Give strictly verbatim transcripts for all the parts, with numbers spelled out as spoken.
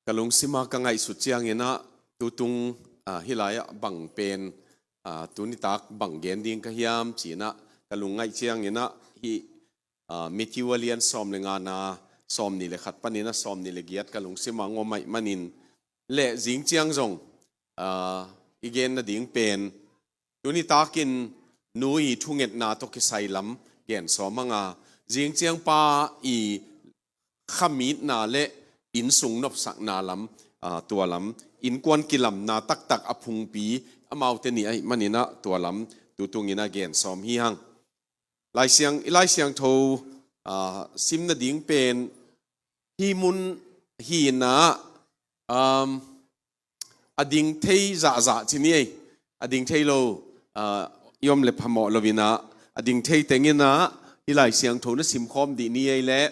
Ka lungsima ka ngaihsut cianginah tutung, ah, hih lai-ah bang pen, ah, tunitak bang gen ding ka hiam cinah ka lungngaih cianginah hih, ah, Matthew a lian sawm le ngana sawm nih le khat paninah sawm nih le giat ka lungsima ngom aih manin le zing ciang zong, ah, i gen nading pen tunitakin nu i thungetna tawh kisai lam gen sawm hanga, zing ciang pa i khamitna le innsung nopsakna lam, ah, tua lam innkuan kilamna taktak a phungpi amaute nih aih maninah tua lam tutunginah gen sawm hi hang. Laisiang, i Laisiangtho, ah, sim nading pen hih mun hinah, um, a ding thei zahzah ci ni ei. A ding thei lo, ah, i om le phamawh loinah a ding thei tenginah i Laisiangtho na simkhawm dih ni ei leh,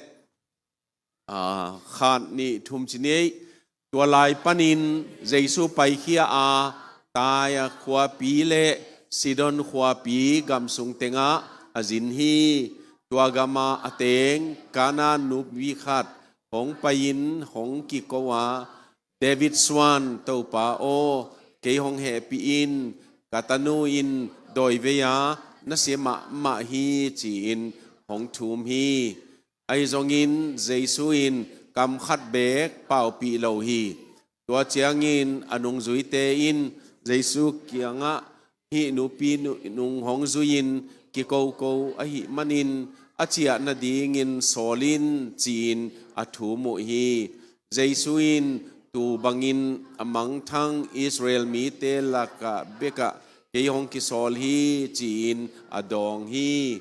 ah, khat nih thum ci ni ei. Tua lai panin Jesu paikhia a, Taia khuapi le Sidon khuapi gam sung tengah a zin hi. Tua gamah a teng Kanaan nupi khat hong pai-in hong kiko a, David suan Topa aw, kei hong hehpih in, ka tanu in dawi vei-a na sia mahmah hi ci-in hong thum hi. Ahi zongin Jesu in kam khat beek paupih lo hi. Tua ciangin a nungzuite in Jesu kiangah, hih nupi nu-, nung hong zui-in kikoko ahih manin a ciah nadingin sawl in ci-in a thum uh hi. Jesu in, tu bangin a mangthang Israel mite lakah bekah kei hong kisawl hi ci-in a dawng hi.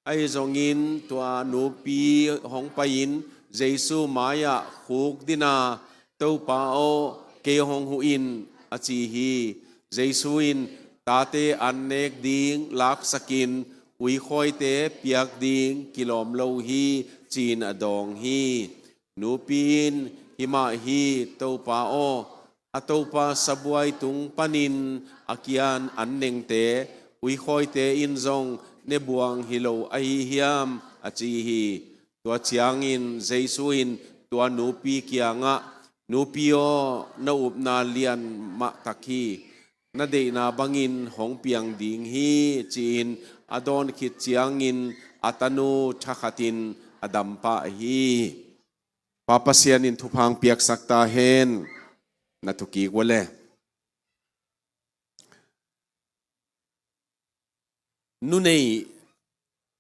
Ahi zongin tua nupi hong pai-in Jesu mai-ah khukdina, Topa aw, kei hong huh in, a ci hi. Jesu in, tate an nek ding laksakin uikhawite piak ding kilawm lo hi ci-in a dawng hi. Nupi in, hi mah hi Topa aw, a topa sabuai tung panin a kian an nengte uikhawite in zong ne buang hi lo ahi hiam, a ci hi. Tua ciangin Jesu in tua nupi kiangah, nupi aw, na upna lian mahtak hi. Na deihna bangin hong piang ding hi ci-in a dawn khit ciangin a tanu thakhatin a dampah hi. Pa Pasian in thupha piaksak ta hen. Na thukik uh le. Nu nei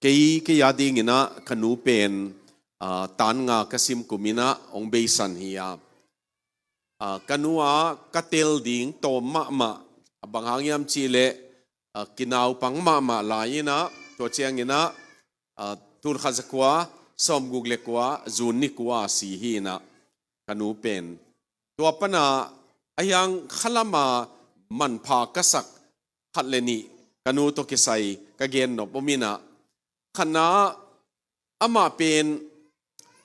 kei, kei a dinginah ka nu pen, ah, tan nga ka sim kuminah hong beisan hi a. Ah, ka nu a ka tel ding tawm mahmah, a bang hang hiam cihleh, ah, kinaupang mahmah lai-inah, tua cianginah, ah, tulkhat zakua sawmguk le kua, June ni kua si hi-inah ka nu pen. Tua pana a hiang khalama manpha ka sak khat le nih ka nu tawh kisai ka gen nop om inah, khatna amah pen,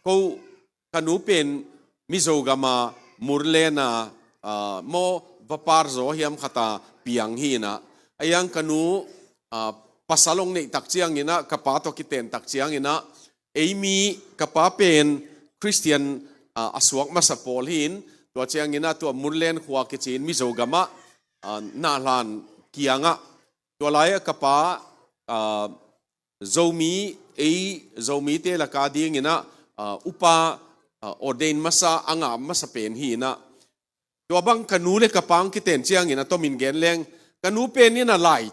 ko, ka nu pen Mizo gama Murlena, ah, maw vapar zaw hiam khata piang hi-inah, a hiang ka nu, ah, pasal hong neih tak cianginah, ka pa tawh kiten tak cianginah, ei mi ka pa pen Khristian, ah, a suak masa pawl hi-in, tua cianginah tua Murlen khua kici-in Mizo gamah, ah, nahlan kiangah, tua lai-ah ka pa, ah, Zomi, ei Zomite laka dinginah, ah, upa, ah, ordain masa, a ngah masa pen hi-inah. Tua bang ka nu le ka pa hong kiten ciangin a tomin gen leng, ka nu pen in a lai,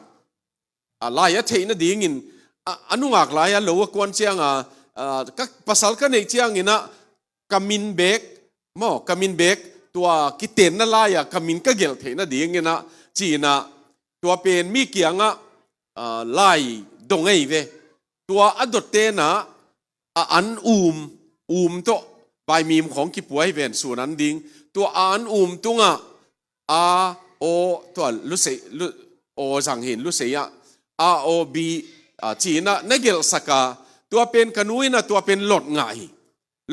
a lai a theih nadingin, a, a nungak lai-a lo a kuan cianga, ah, ka pasal ka neih cianginah ka min beek, maw, ka min beek, tua kitenna lai-a ka min ka gelh theih nadinginah, ci-inah, tua pen mi kiangah, ah, lai dong ei ve. Tua a dot tenah, a an um, um tawh, vaimim khawng kipua hi ven sun an ding. Tua a an um tungah, a, o, tua, lusei, lu, o zang hin, lusei ah, a, o, b, ah, ci-inah, na gelhsaka, tua pen ka nu inah, tua pen lot ngah hi.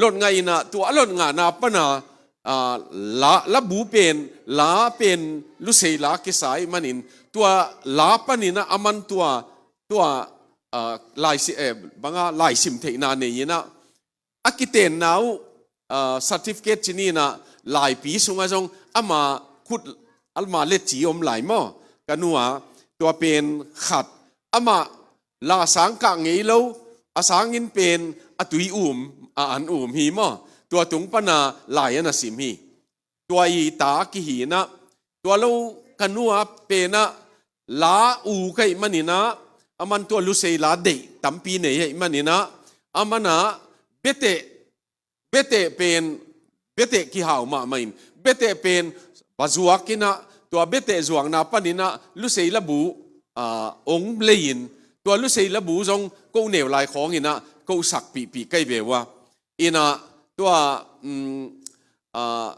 Lot ngah inah, tua lot ngahna pana, ah, la, labu pen, la pen, lusei la kisa ahih manin, tua la paninah, a man tua, tua, ah, laisi-, eh, banga laisim theihna nei inah, a kitenna uh, ah, certificate ci-inah, laipi sungah zong ama khut, ama letci om lai maw. Ka nu a, tua pen khat, amah la sang kah ngei lo, a sangin pen a tui um, a an um hi maw. Tua tung pana lai a na sim hi. Tua i ta kihi inah, tua lo ka nu a pen ah la u ka hih manin ah, aman tua lusei la deih tampi nei ahih manin ah, aman ah beteh, beteh pen, beteh kihau mahmah in, beteh pen va zuak inah, tua beteh zuakna panin ah lusei labu, ah, ong lei in, tua lusei labu zong ko neu lai khawng inah ko sakpihpih ka hi ve uh a. Inah tua, mm, ah,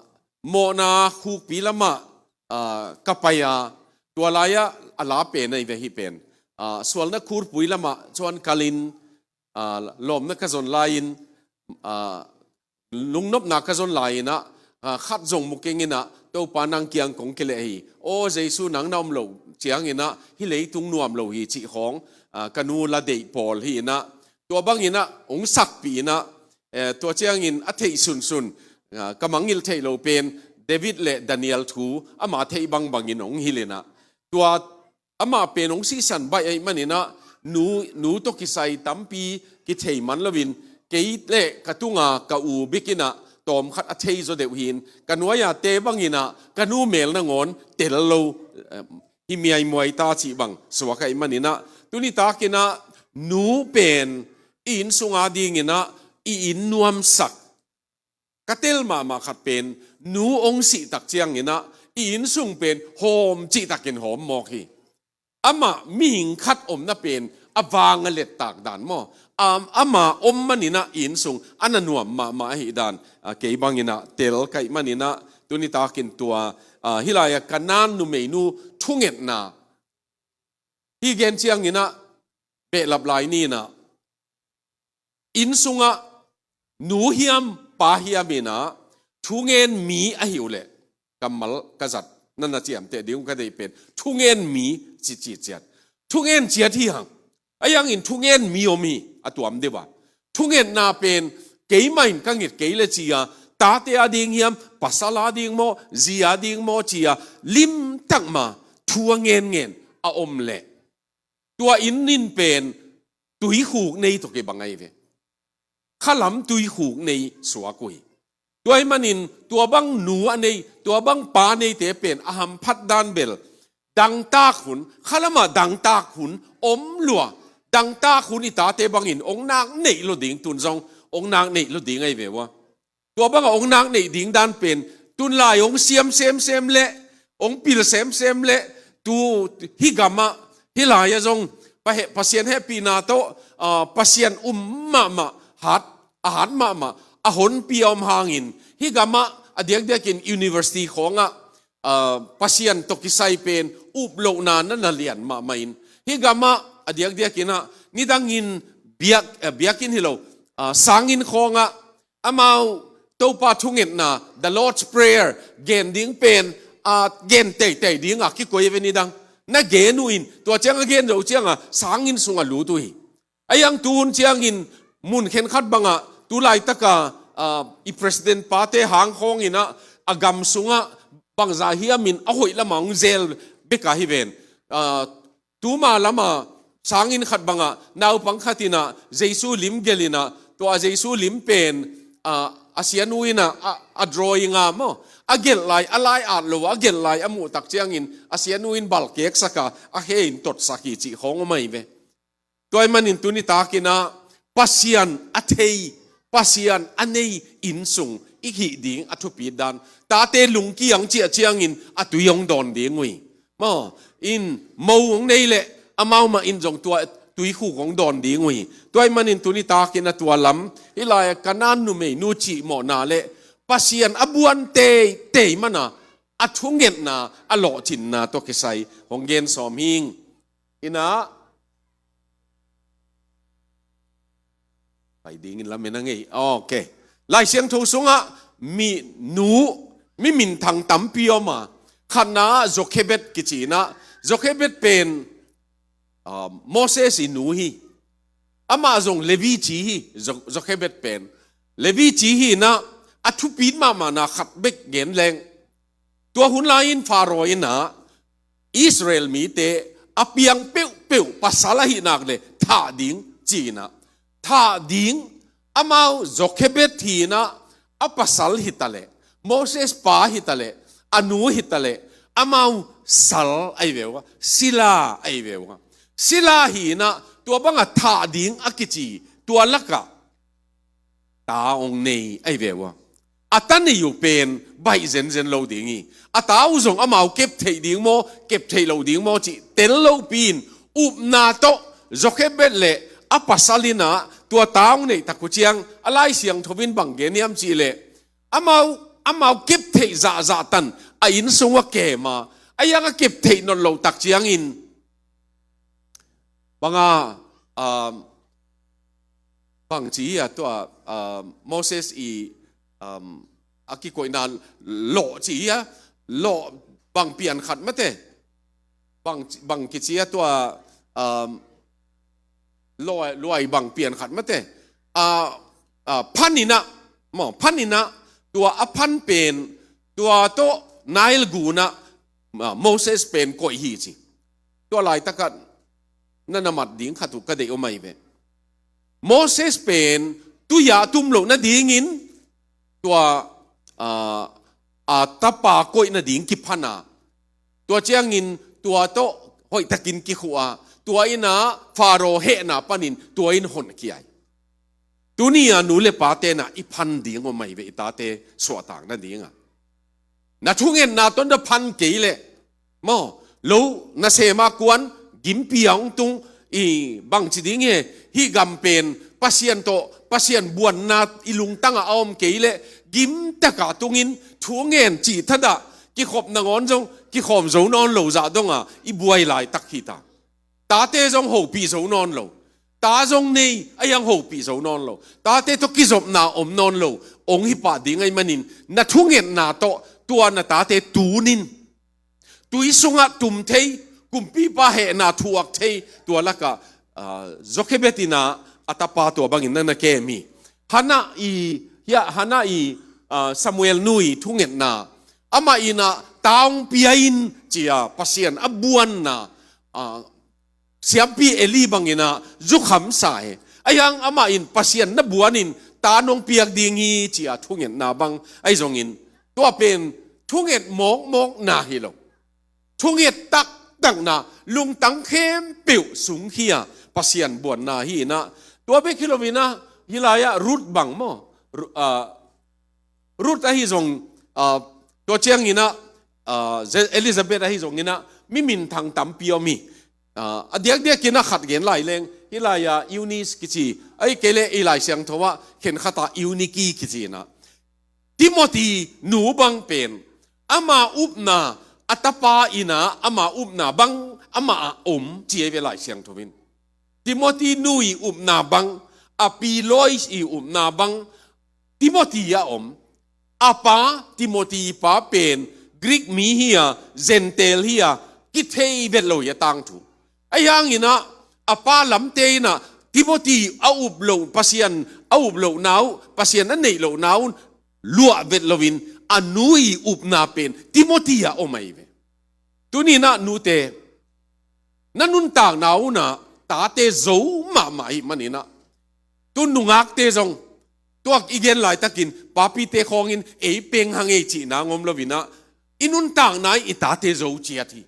mawhna khukpi lamah, ah, ka pai a, tua lai-ah a la pen ahi ve hih pen. Ah, sualna khurpui lamah chuan kalin, ah, lawmna ka zon lai-in, ah, lungnopna ka zon lai-inah, ah, khat zong mu keng inah, Topa nang kiang kong kileh hi. Aw Jesu, nang na om loh cianginah hih leitung nuam lo hi cih khawng, ah, ka nu la deih pawl hi inah. Tua banginah ong sakpih inah, eh, tua ciangin a theih sunsun, ah, ka mangngilh theih lo pen David le Daniel thu ama theih bangbangin ong hilh inah. Tua amah pen ong sihsan baih ahih maninah nu, nu tawh kisai tampi kithei man loin, kei le ka tunga ka u bikinah tawmkhat a thei zaw deuh hi-in, ka nuai-a te banginah ka nu mel nangawn tel lo, eh, hi miaimuai ta cih bang suak ahih maninah, tuni takinah nu pen i inn sunga dinginah i inn nuamsak. Ka tel mahmah khat pen nu ong sih tak cianginah i inn sung pen hawm cihtakin hawm mawk hi. Amah mihing khat omna pen a vang a lettak dan maw? Am-, ama om maninah i inn sung a na nuam mahmah ahih dan, ah, kei banginah tel ka hih maninah, tuni takin tua, ah, hih lai-ah Kanaan numeinu thungetna hih gen cianginah behlap lai ninah, inn sungah nu hiam pa hiam inah thungen mi ahi uh leh kammal ka zat, na na ciamteh ding uh ka deih pen thungen mi ci, ci ciat. Thungen ciat hi hang. Ahi hangin thungen mi om hi a tuam deuh a. Thungetna pen keimah in ka nget kei le ci-a, tate a ding hiam, pasal a ding maw, zi a ding maw ci-a, limtak ma thu a ngenngen a om leh tua inn in pen tuikhuk nei tawh kibang ahi ve. Khalam tuikhuk nei suak uh hi. Tua ahih manin tua bang nu a nei, tua bang pa neite pen a hamphat dan bel dangtak hun, khalamah dangtak hun om lua, dangtak hun i tate bangin ong nak neih lo ding, tun zong ong nak neih lo ding ahi ve uh a. Tua bangah ong nak neih ding dan pen, tunlai ong siam semsem leh, ong pil semsem leh, tu hih gamah, hih lai-ah zong, pa he-, Pasian hehpihna tawh, ah, Pasian um mahmah, hat, a hat mahmah, a honpi a om hangin, hih gamah a diakdiakin university khawngah, ah, Pasian tawh kisai pen uplohna na na lian mahmah in, hih gamah a diakdiakinah nidangin biak, eh, biakinn hi lo, ah, sanginn khawngah amau Topa thungetna, the Lord's Prayer, gen ding pen, ah, gen teitei dinga kikoi ve nidang. Na gen uh in, tua ciang a gen zo cianga sanginn sungah lut uh hi. Ahi hang tuhun ciangin mun khenkhat bangah, tu laitaka, ah, i president pate hang khawnginah a gam sungah bangza hiamin a hoih lamah hong zel beka hi ven. Ah, tuma lama sanginn khat bangah naupang khat inah Jesu lim gelhinah, tua Jesu lim pen, ah, a sianu inah a, a drawing a maw, a gelh lai, a lai at lo a gelh lai a muh tak ciangin a sianu in balkek saka a khe in totsak hi cih khawng om ahi ve. Tua ahih manin tuni takinah Pasian a thei, Pasian a nei inn sung i hih ding a thupit dan. Tate lungkiang ciah ciangin a tui hong dawn ding uh hi. Maw, in mo hong nei leh amau mah in zong tua tuikhuk hong dawn ding uh hi. Tua ahih manin tuni takinah tua lam, hih lai-ah Kanaan numeinu cihmawhna le Pasian a buan teitei mana a thungetna, a lawhcinna tawh kisai hong gen sawm hing. Inah, pai dingin lamen a ngei. Ok. Lai Siangtho sungah mi nu, mi minthang tampi om a. Khatna Jokhebed kici inah. Jokhebed pen, ah, Moses i nu hi. Amah zong Levi ci hi, Jo-, Jokhebed pen. Levi ci hi inah, a thupit mahmahna khat bek gen leng. Tua hun lai-in Faro in ah Israel mite a piang peuhpeuh pasal ahih nak leh thah ding ci-in ah, thah ding, amau Jochebed hi-in ah a pasal hi ta leh, Moses pa hi ta leh, a nu hi ta leh, amau sal ahi ve uh a, sila ahi ve uh a. Sila hi-in ah tua bang a thah ding a kici, tua lakah ta hong nei ahi ve uh a. A ta nei uh pen baih zenzen lo ding hi. A ta uh zong amau kep theih ding maw, kep theih lo ding maw cih tel lopi-in, upna tawh Jochebed leh a pasal in ah tua ta hong neih tak uh ciang, a Lai Siangtho in bang gen hiam cih leh, amau, amau kep theih zahzah tan a inn sung ah kem a, a hiang a kep theih nawn loh tak ciangin, bang a, um, bang ci hi a tua, um, Moses i, um, a kikoihna lawh ci hi a, lawh bang pian khat mate, bang, bang kici a tua, um, luai, luai bang pian khat mate. A, a, phan in ah, maw, phan in ah, tua a phan pen, tua tawh Nile gun ah, a, Moses pen koih hi ci. Tua laitak ah na na mat ding khat uh ka deih om ahi ve. Moses pen tui-ah tum loh nadingin, tua, a, a tapa koih nading kiphan a, tua ciangin tua tawh hoihtakin kikhuh a, tua in ah Faro hehna panin tua in honkhia hi. Tuni a nu le pate in ah i phan ding om ahi ve, i tate suahtak nading a. Na thungetna tawh na phan kei leh, maw, lo nasem a kuan, gimpi a hong tung, i bang ci ding hi, hih gam pen Pasian tawh, Pasian buanna i lungtang ah a om kei leh, gimtak a tungin thungen cih thadah, kikhop nangawn zong kikhawm zo nawn lo zah dong a i buai laitak hi ta. Tate zong hopih zo nawn lo. Ta zong nei, a hiang hopih zo nawn lo. Tate tawh kizopna om nawn lo. Hong hi pah ding ahih manin, na thungetna tawh tua na tate tun in, tui sungah tum thei, kumpipa hehna thuak thei, tua lakah, ah, Jochebed in ah a tapa tua bangin na na kem hi. Hannah i, hiah, Hannah i, ah, Samuel nu i thungetna, amah in ah ta hong pia in ci-a Pasian a buanna, ah, siampi Eli bangin ah zukham sa hi. A hiang amah in Pasian na buanin ta nong piak ding hi ci-a thungetna bang ahi zongin, tua pen thunget mawkmawkna hi lo. Thunget taktakna, lungtang khempeuh sungkhia Pasian buanna hi in ah, tua bek hi lo in ah, hih lai-ah Ruth bang maw, Ru-, ah, Ruth ahi zong, ah, tua ciangin ah, ah, Ze-, Elizabeth ahi zongin ah, mi minthang tampi om hi. Ah, a diakdiakin ah khat gen lai leng, hih lai-ah Eunice kici, ahih kei leh i Lai Siangtho ah khen khat ah Euniki kici in ah. Timothy nu bang pen, ama upna, a tapa in ah ama upna bang, amah ah om ci ahi ve Lai Siangtho in. Timothy nu i upna bang, a pi Lois i upna bang, Timothy ah om. A pa, Timothy pa pen, Greek mi hi a, Gentile hi a, kithei vet lo hi a tangthu. A hiangin ah, a pa lamte in ah, Timothy a up loh, Pasian a up lohna uh, Pasian a neih lohna uh, luah vet loin, a nu i upna pen, Timothy ah om ahi ve. Tuni in ah nute, na nuntakna un ah tate zo mahmah ahih manin ah, tu nungakte zong, tuak i gen laitakin, papite khawngin ei peng hang ei cihna ngom loin ah, i nuntakna i tate zo ciat hi.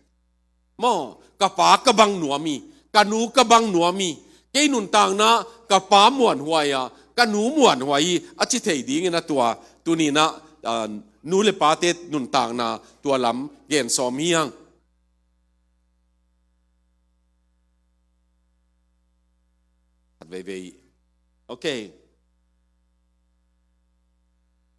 Maw, ka pa ka bang nuam hi, ka nu ka bang nuam hi, kei nuntakna ka pa muanhuai a, ka nu muanhuai hi, a ci thei dingin ah tua, tuni in ah, ah, nu le pate nuntakna tua lam gen sawm hi hang. Khat veivei. Okay.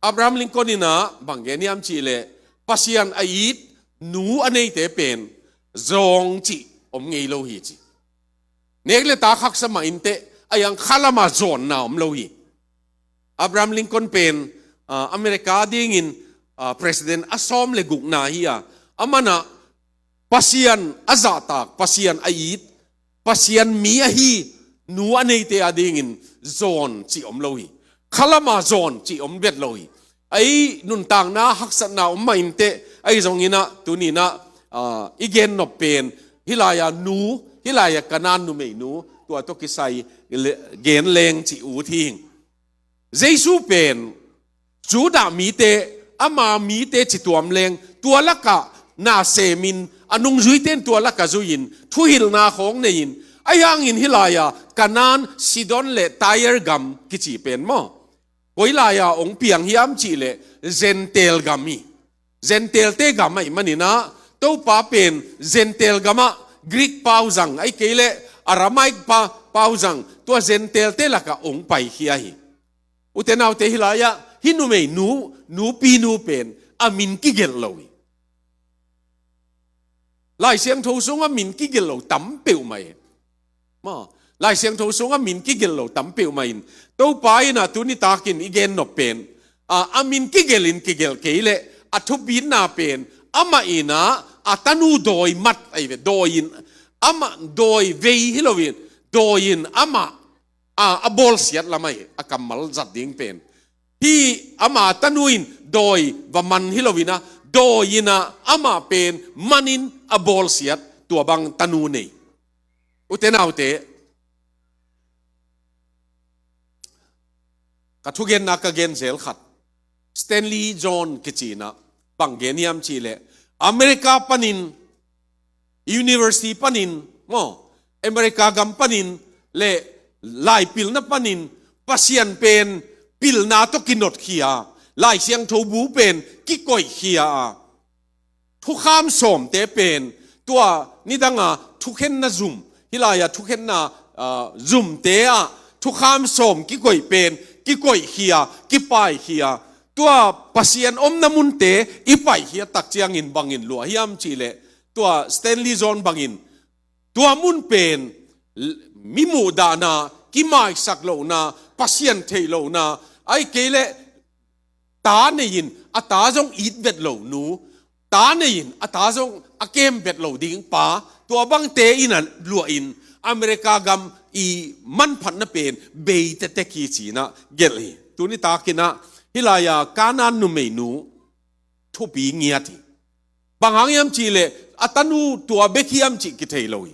Abraham Lincoln in ah bang gen hiam cih leh, Pasian a it nu a neite pen zawng cih om ngei lo hi ci. Nek le tak haksa mah inteh, a hiang khalam ah zawnna om lo hi. Abraham Lincoln pen, ah, America dingin, ah, president a sawm le gukna hi a, aman ah Pasian a zahtak, Pasian a it, Pasian mi ahi nu a neite a dingin zawn cih om lo hi. Khalam ah zawn cih om vet lo hi. Ei nuntakna haksatna om mah inteh, ahi zongin ah tuni-in ah, ah, i gen nop pen, hih lai-a nu, hih lai-a Kanan numeinu, tua tawh kisai le-, gen leng ci ut hi. Jesu pen, Judah mite, ama mite ci tuam leng, tua lakah na semin, a nungzuite in tua lakah zui-in, thuhilhna khawng nei-in, ahi hangin hih lai-a, Kanan, Sidon le Tyre gam kici pen maw. Koi lai-a hong piang hiam cih leh Gentile gam hi. Gentile-te gam ahih manin ah, Topa pen Gentile gamah Greek pau zang, ahih kei leh Aramaic pa, pau zang, tua Gentile-te lakah hong paikhia hi. Ute naute, hih lai-ah, hih numeinu, nupinu pen, a min kigelh lo hi. Lai Siangtho sungah min kigelh lo tam peuhmah hi. Maw, Lai Siangtho sungah min kigelh lo tam peuhmah in, Topa in ah tuni takin i gen nop pen, a, a min kigelh in kigelh kei leh, a thupitna pen, amah in ah, a tanu dawi mat ahi ve, dawi in, amah dawi vei hi loin, dawi in amah, a, a bawlsiat lam ahi, a kammal zat ding pen. Hih ama tanu in dawi va man hi loin ah, dawi in ah amah pen manin a bawlsiat, tua bang tanu nei. Ute naute, ka thugenna ka gen zel khat, Stanley Jones kici in ah, bang gen hiam cih leh, America panin, university panin, maw, America gam panin, le lai pilna panin, Pasian pen pilna tawh kinotkhia, Lai Siangtho bu pen kikoihkhia a, thukham sawmte pen, tua nidanga thukhenna zum, hih lai-a thukhenna, ah, zumte ah, thukham sawm kikoih pen, kikoihkhia, kipaikhia, tua Pasian omna munte i paikhiat tak ciangin bangin lua hiam cih leh, tua Stanley Jones bangin, tua mun pen, l-, mi muhdahna, kimaisak lohna, Pasian theih lohna, ahih kei leh ta nei-in, a ta zong it vet lo nu, ta nei-in, a ta zong a kem vet lo ding pa, tua bangte in ah luahin, America gam i manphatna pen bei tektek hi ci-in ah gelh hi. Tuni takin ah, hih lai-a Kanan numeinu thupi ngiat hi. Bang hang hiam cih leh, a tanu tua bek hiam cih kithei lo hi.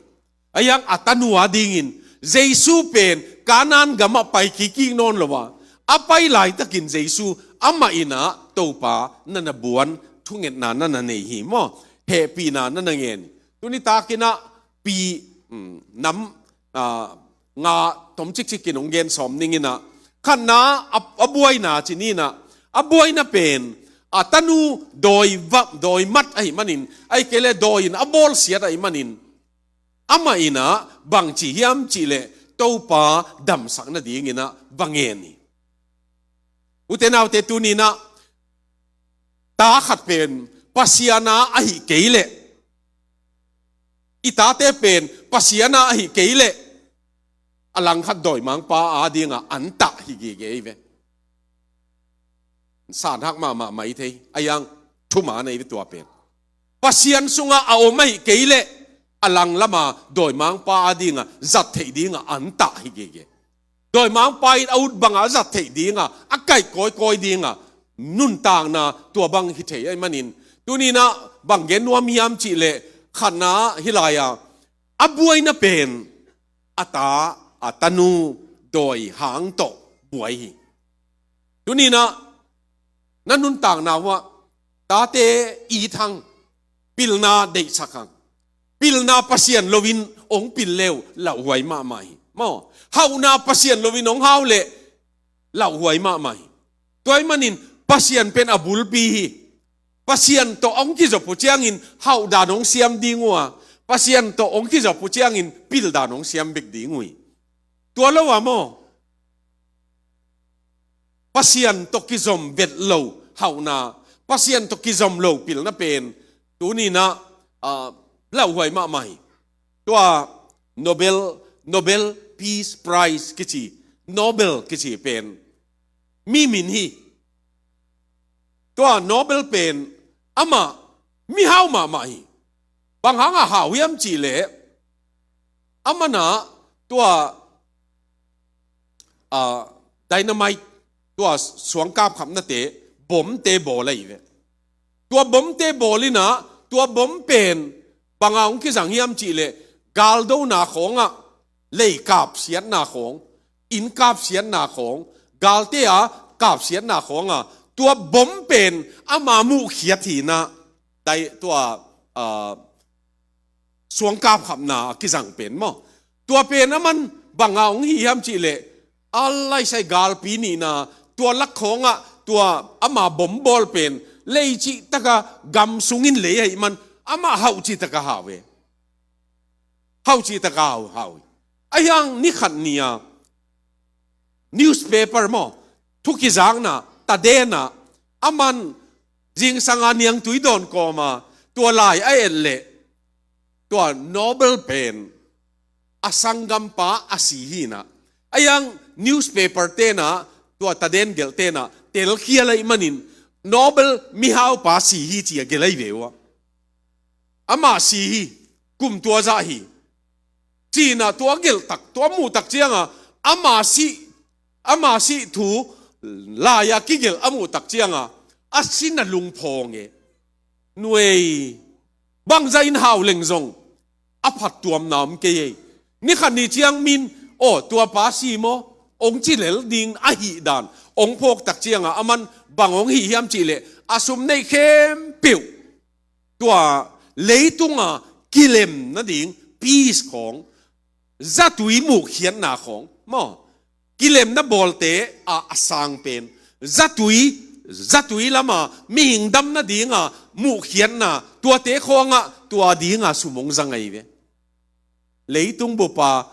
Ahi hang a tanu adingin, Jesu pen Kanan gamah pai kikkik nawn lo a, a pai laitakin Jesu amah in ah Topa na na buan, thungetna na na nei hi maw, hehpihna na na ngen hi. Tuni takin ah pi, um, nam, ah, nga tom cikcik in hong gen sawm ning in ah, khatna a, a buaina ci ni in ah, a buaina pen, a tanu dawi va, dawi mat ahih manin, ahih kei leh dawi in a bawlsiat ahih manin, amah in ah bang ci hiam cih leh Topa damsak nadingin ah va ngen hi. Ute naute, tuni in ah ta khat pen Pasian a ahih kei leh, i tate pen Pasian a ahih kei leh, a langkhat dawimangpa adingah an tah hi gige hi ve. Sanhak mahmah mai thei, ahi hang thuman ahi ve tua pen. Pasian sungah a om ahih kei leh, a langlama dawimangpa adingah zat theih dingah an tah hi gige. Dawimangpa in a ut bangah a zat theih dingah, a kaih kawikawi dingah, nuntakna tua bang hi thei ahih manin, tuni in ah bang gen nuam hiam cih leh, khatna hih lai-a, a buaina pen, a ta, a tanu dawi hang tawh buai hi. Tuni in ah, na nuntakna uah, tate it hang, pilna deihsak hang. Pilna Pasian loin hong pil le uh lauhuai mahmah hi. Maw, hauhna Pasian loin hong hau leh lauhuai mahmah hi. Tua ahih manin Pasian pen a bulpi hi. Pasian tawh hong kizop uh ciangin hauh dan hong siam ding uh a, Pasian tawh hong kizop uh ciangin pil dan hong siam bek ding uh hi. Tua lo a maw, Pasian tawh kizom vet lo hauhna, Pasian tawh kizom lo pilna pen, tuni in ah, ah, lauhuai mahmah hi. Tua Nobel, Nobel Peace Prize kici, Nobel kici pen mi min hi. Tua Nobel pen amah mihau mahmah hi. Bang hangah hau hiam cih leh, amah in ah tua, ah, dynamite, tua suangkap khapnate bomte bawl ahi ve. Tua bomte bawl inah, tua bom pen banga hong kizang hiam cihleh, galdona khawngah, lei kapsiatna khawng, inn kapsiatna khawng, galte a kapsiatna khawngah, tua bom pen ama muhkhiat hinah, dai, tua, ah, suangkap khapna a kizang pen maw. Tua pen aman banga hong hi hiam cihleh, a laisai galpi nihna, tua lak khawngah, tua ama bombawl pen, lei cihtaka gam sungin lei ahih man, amah hauh cihtaka hau e. Hauh cihtaka hau, hau e. Ahi hang ni khat ni-a, newspaper maw, thu kizakna, tadena, aman zingsanga niangtui dawn kawma, tua lai a et leh, tua Nobel pen, a sanggampa a si hinah. Ahi hang newspaper tenah, tua taden gelh tenah, telkhial ahih manin, Nobel mihaupa si hi ci a gelh ahi ve uh a. Amah si hi, kum tua zah hi. Cinah tua gelh tak, tua muh tak cianga, ama si, ama si thu, lai-a kigelh a muh tak cianga, a sin a lungphawng e. Nuei, bangzah in hau leng zong, a phattuamna om kei ei. Ni khat ni ciang min, aw, tua pa si maw, hong ci lel ding ahih dan, hong phawk tak cianga, aman bang hong hi hiam cihleh, a sum neih khempeuh, tua leitunga kilem nading, peace khawng, zatui muhkhiatna khawng maw, kilemna bawlte a, a sang pen, zatui, zatui lama mihing dam nadinga muhkhiatna, tuate khawngah tua dinga sum hong zang ahi ve. Leitung bupa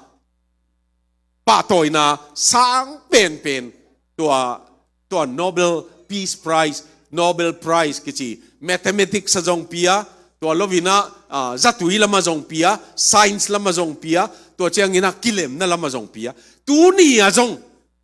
pahtawina sang penpen, tua, tua Nobel Peace Prize, Nobel Prize kici, mathematics a zong pia, tua lovinah, ah, zatui lama zong pia, science lama zong pia, tua cianginah kilemna lama zong pia. Tuni a zong,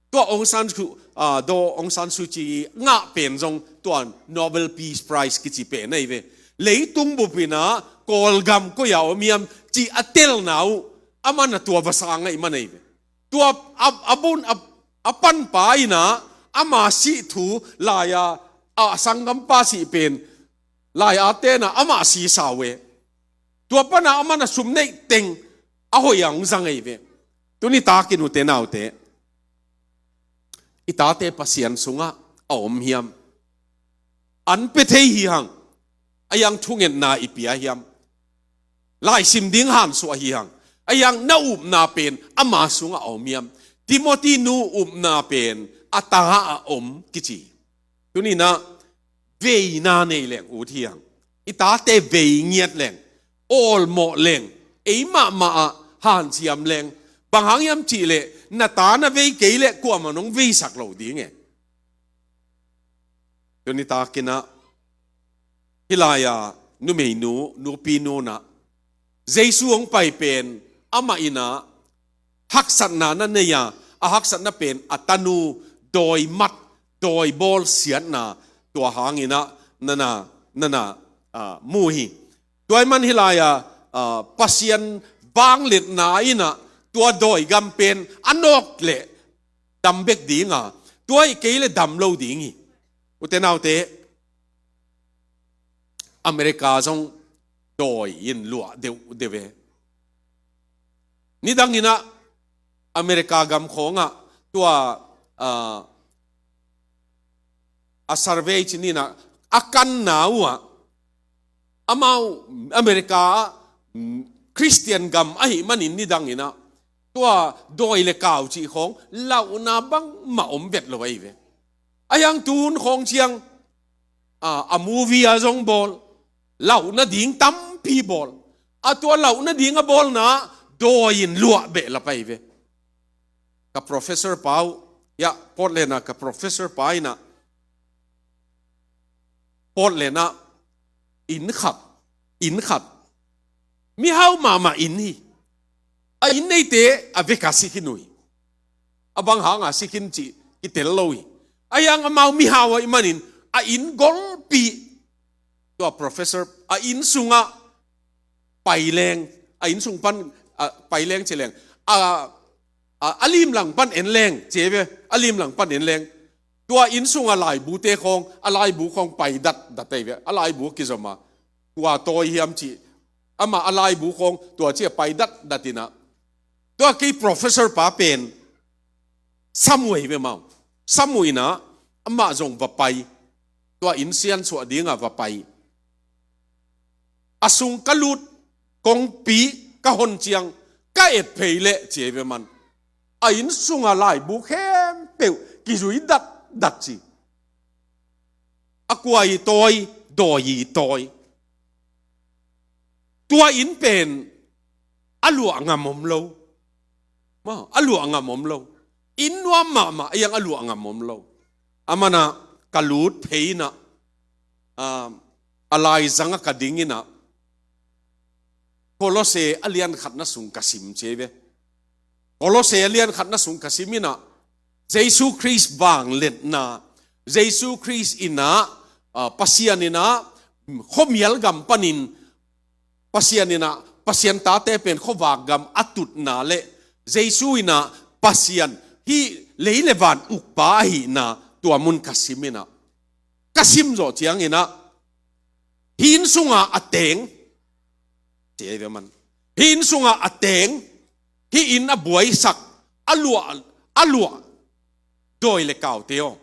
tua Aung San Suu, ah, Daw Aung San Suu Kyi ngah pen zong, tua Nobel Peace Prize kici pen ahi ve. Leitung bupinah, Kawlgam koi-a om hiam, ci a telna uh, aman a tua va sang ahih man ahi ve. Tua a, a bun, a, a panpa inah, ama sih thu lai-a, a sanggampa sih pen, lai-a tenah, amah si sau e. Tua panah, aman a sum neih teng, a hoih a hong zang ahi ve. Tuni takin ute naute, i tate Pasian sungah a om hiam? An pia thei hi hang, ahi hang thungetna i pia hiam? Laisim ding hansuah hi hang, ahi hang na upna pen ama sungah a om hiam? Timoti nu upna pen a ta a om kici. Tuninah veina nei leng ut hi hang. I tate vei ngiat leng, awlmawh leng, ei mahmah ah hanciam leng, bang hang hiam cihleh, na ta na vei kei leh kuamah nong veisak lo ding e. Tuni takinah, hih lai-a numeinu, nupi nunah, Jesu hong pai pen, amah inah, haksatna na nei a, a haksatna pen, a tanu, dawi mat, dawi bawl siatna, tua hanginah, nana, nana, ah, mu hi. Tua ahih man hih lai-a, ah, Pasian vangliatna inah, tua dawi gam pen, a nawk leh, dam bek dinga, tua ahih kei leh dam lo ding hi. Ute naute, America zong dawi in luah deuh, deuh e. Nidanginah America gam khawngah tua, ah, a survey ci ninah a kanna uhah, amau America ah, mm, Christian gam ahih manin nidanginah tua dawi le kau cih khawng lauhna bangmah om vet lo ahi ve. Ahi hang tuhun khawng ciang, a, a movie a zong bawl, lauhna ding tampi bawl. A tua lauhna ding a bawlna dawi in luah behlap ahi ve. Ka professor pa uh, ya, Portland ah ka professor pa inah, Portland ah inn khat, inn khat, mihau mahmah inn hi. A inn neite a veka si khin uh hi. A bang hanga si khin cih kitel lo hi. Ahi hang amau mihau ahih manin a inn golpi, tua professor, a inn sungah pai leng, a inn sung pan, a, pai leng ci leng, a, a, a limlang pan en leng ci ve, a limlang pan en leng, Tua inn sunga laibute khawng, a laibu khawng pai datdat ei ve. A laibu kizom a, kua tawi hiam cih, amah a laibu khawng tua ci a pai datdat in ah, tua kei professor pa pen samuai ve mau. Samuai in ah, amah zong va pai. Tua inn siansuah dingah va pai. A sung ka lut, kongpi ka hon ciang, ka et phei leh ci ei ve man. A inn sunga laibu khempeuh kizui datdat ci. A kua i tawi, dawi i tawi. Tua inn pen a luah ngam om lo. Ma, a luah ngam om lo. Inn nuam mahmah, a iang a luah ngam om lo. A man ah ka lut phei in ah, ah, a laizang ah ka ding in ah, Kolose a lian khatna sung ka sim ci ei ve. Kolose a lian khatna sung ka sim in ah, Jesu Khrist vangliatna, Jesu Khrist in ah, ah, Pasian in ah, khuamial gam panin, Pasian in ah, Pasian tate pen khuavak gam a tutna leh, Jesu in ah, Pasian, hih lei le van ukpa ahihna, tua mun ka sim in ah, ka sim zawh ciang in ah, hih inn sunga a teng, ci ei ve man. Hih inn sunga a teng, hih inn a buaisak, a luah, a luah dawi le kaute aw,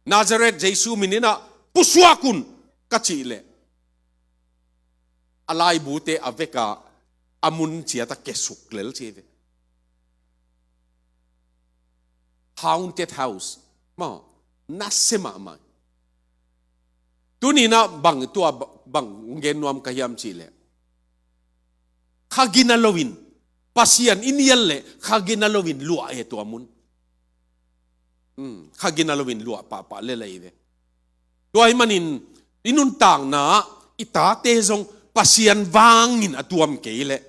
Nazareth Jesu min in ah pusuak un, ka cih leh, a laibute a vek a, a mun ciat ah kiasuk lel ci ei ve. Haunted house. Ma, nasia mahmah. Tuni in ah bang tua, bang gen nuam ka hiam cih leh, kha gina loin, Pasian i nial leh kha gina loin luah e tua mun. Hmm, kha gina loin luah pahpah lel ei ve. Tua ahih manin i nuntakna ah i tate zong Pasian vangin a tuam kei leh,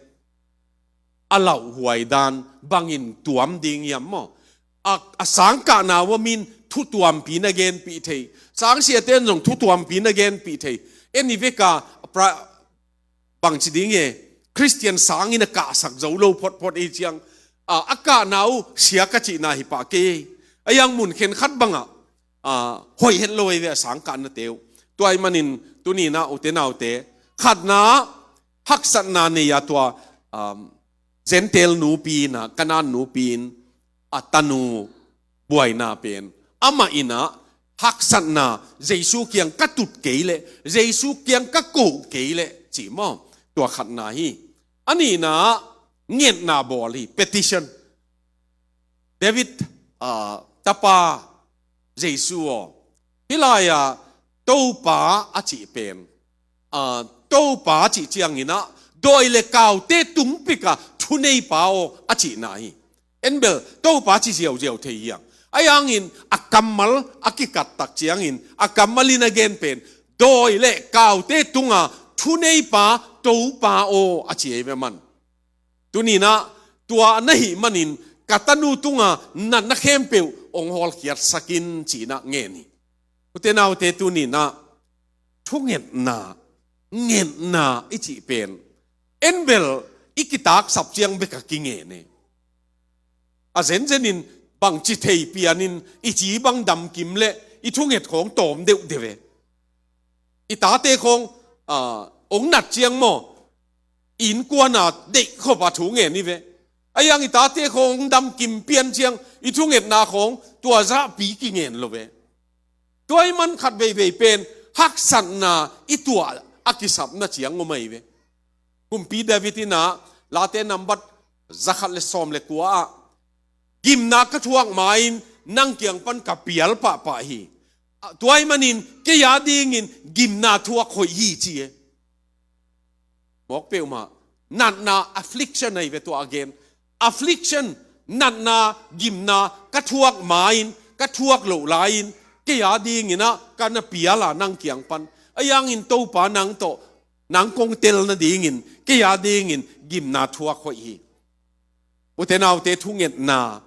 a lauhuai dan bangin tuam ding hiam maw? A, a sangkahna uh a min thu tuampi na genpih thei. Sangsiate in zong thu tuampi na genpih thei. En i vek a, pra-, bangci ding e, Khristian sangin a kahsak zo lo photphot ei ciang, a, a kahna uh sia ka cihna hi pah kei. A iang mun khenkhat bangah, a, hoih het lo ei ve a sangkahnate uh. Tua ahih manin tuni in ah ute naute, khatna, haksatna nei a tua, um, Gentile nupi in ah, Kanaan nupi in a tanu buaina pen, amah in ah haksatna, Jesu kiang ka tut kei leh, Jesu kiang ka koh kei leh, ci maw? Tua khatna hi. A nihna, ngetna bawl hi, petition. David, ah, tapa Jesu aw, hih lai-ah Topa a cih pen, ah, Topa cih ciangin ah, dawi le kaute tungpik a thuneipa aw a cihna hi. En bel Topa ci ziauziau thei hiang. A iangin a kammal a kikat tak ciangin, a kammal in a gen pen, dawi le kaute tunga thuneipa Topa aw a ci ei ve man. Tuni in ah tua na hih manin ka tanu tunga natna khempeuh hong hawlkhiatsak in ci in ah ngen hi. Ute naute, tuni in ah thungetna, ngetna i cih pen, en bel i kitaksap ciang bek a kingen e. A zenzenin bangci thei pianin i ci bang damkim leh i thunget khawng tawm deuhdeuh e. I tate khawng, ah, hong nat ciang maw, i innkuan a deih khop a thu ngen hi ve. A iang i tate khawng hong damkim pian ciang i thungetna khawng tua zahpi kingen lo ve. Tua ahih man khat veivei pen haksatna i tuah a kisapna ciang om ahi ve. Kumpi David in ah, Late nambat zakhat le sawm le kua ah, gimna ka thuak ma-in nang kiang pan ka pial pahpah hi. Tua ahih manin kei a dingin gimna thuak hoih hi ci e. Mawk peuhmah, natna, affliction ahi ve tua a gen. Affliction, natna, gimna ka thuak ma-in, ka thuak loh lai-in, kei a dingin ah ka na pial a nang kiang pan. A iangin Topa nang tawh, nang kong tel nadingin, kei a dingin gimna thuak hoih hi. Ute naute, thungetna,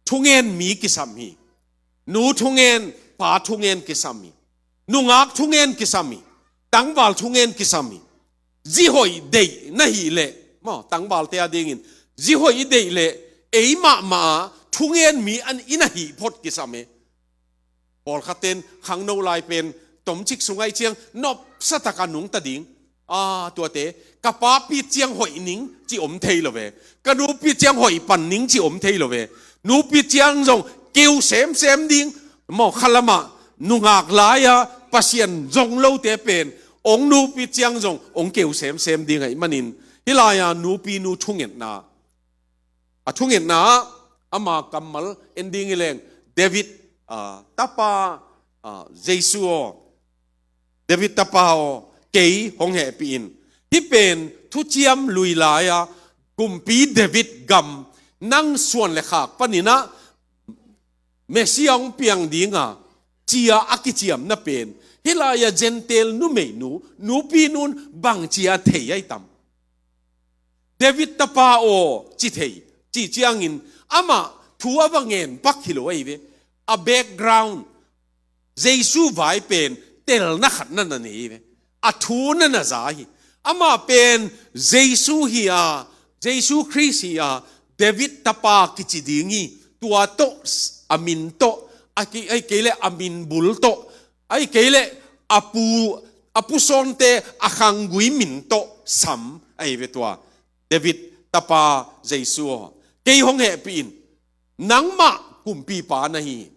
thungen mi kisam hi. Nu thungen, pa thungen kisam hi. Nungak thungen kisam hi. Tangval thungen kisam hi. Zi hoih deih na hih leh, maw, tangvalte a dingin, zi hoih i deih leh, ei mahmah a thungen mi an i na hih phot kisam e. Pawlkhat ten khangno lai pen tomcik sung ahih ciang nopsa taka nungta ding. A, tuate, ka pa pit ciang hoih ning ci om thei lo ve. Ka nu pit ciang hoih pan ning ci om thei lo ve. Nu pit ciang zong keu semsem ding. Maw, khalamah nungak lai-a Pasian zong lote pen ong nu pit ciang zong ong keu semsem ding ahih manin, hih lai-a nupi nu thungetna, a thungetna ah ama kammal en ding hi leng, David, ah, tapa, ah, Jesu aw, David tapa aw, kei hong hehpih in. Hih pen thuciam lui lai-a kumpi David gam nang suan le khak panin ah Messiah hong piang dinga ci-a a kiciamna pen, hih lai-a Gentile numeinu, nupi nun bang ci-a thei ahi tam? David tapa aw ci thei, cih ciangin amah thu a va ngen pak hi lo ahi ve. A background, Jesu vai pen telna khat na na nei ve. A thu na na za hi. Amah pen Jesu hi a, Jesu Khrist hi a, David tapa kici ding hi. Tua tawh, a min tawh, a ki-, ahih kei leh a min bul tawh, ahih kei leh a pu, a pusawnte a khanggui min tawh sam ahi ve tua. David tapa Jesu aw, kei hong hehpih in. Nangmah kumpipa na hi.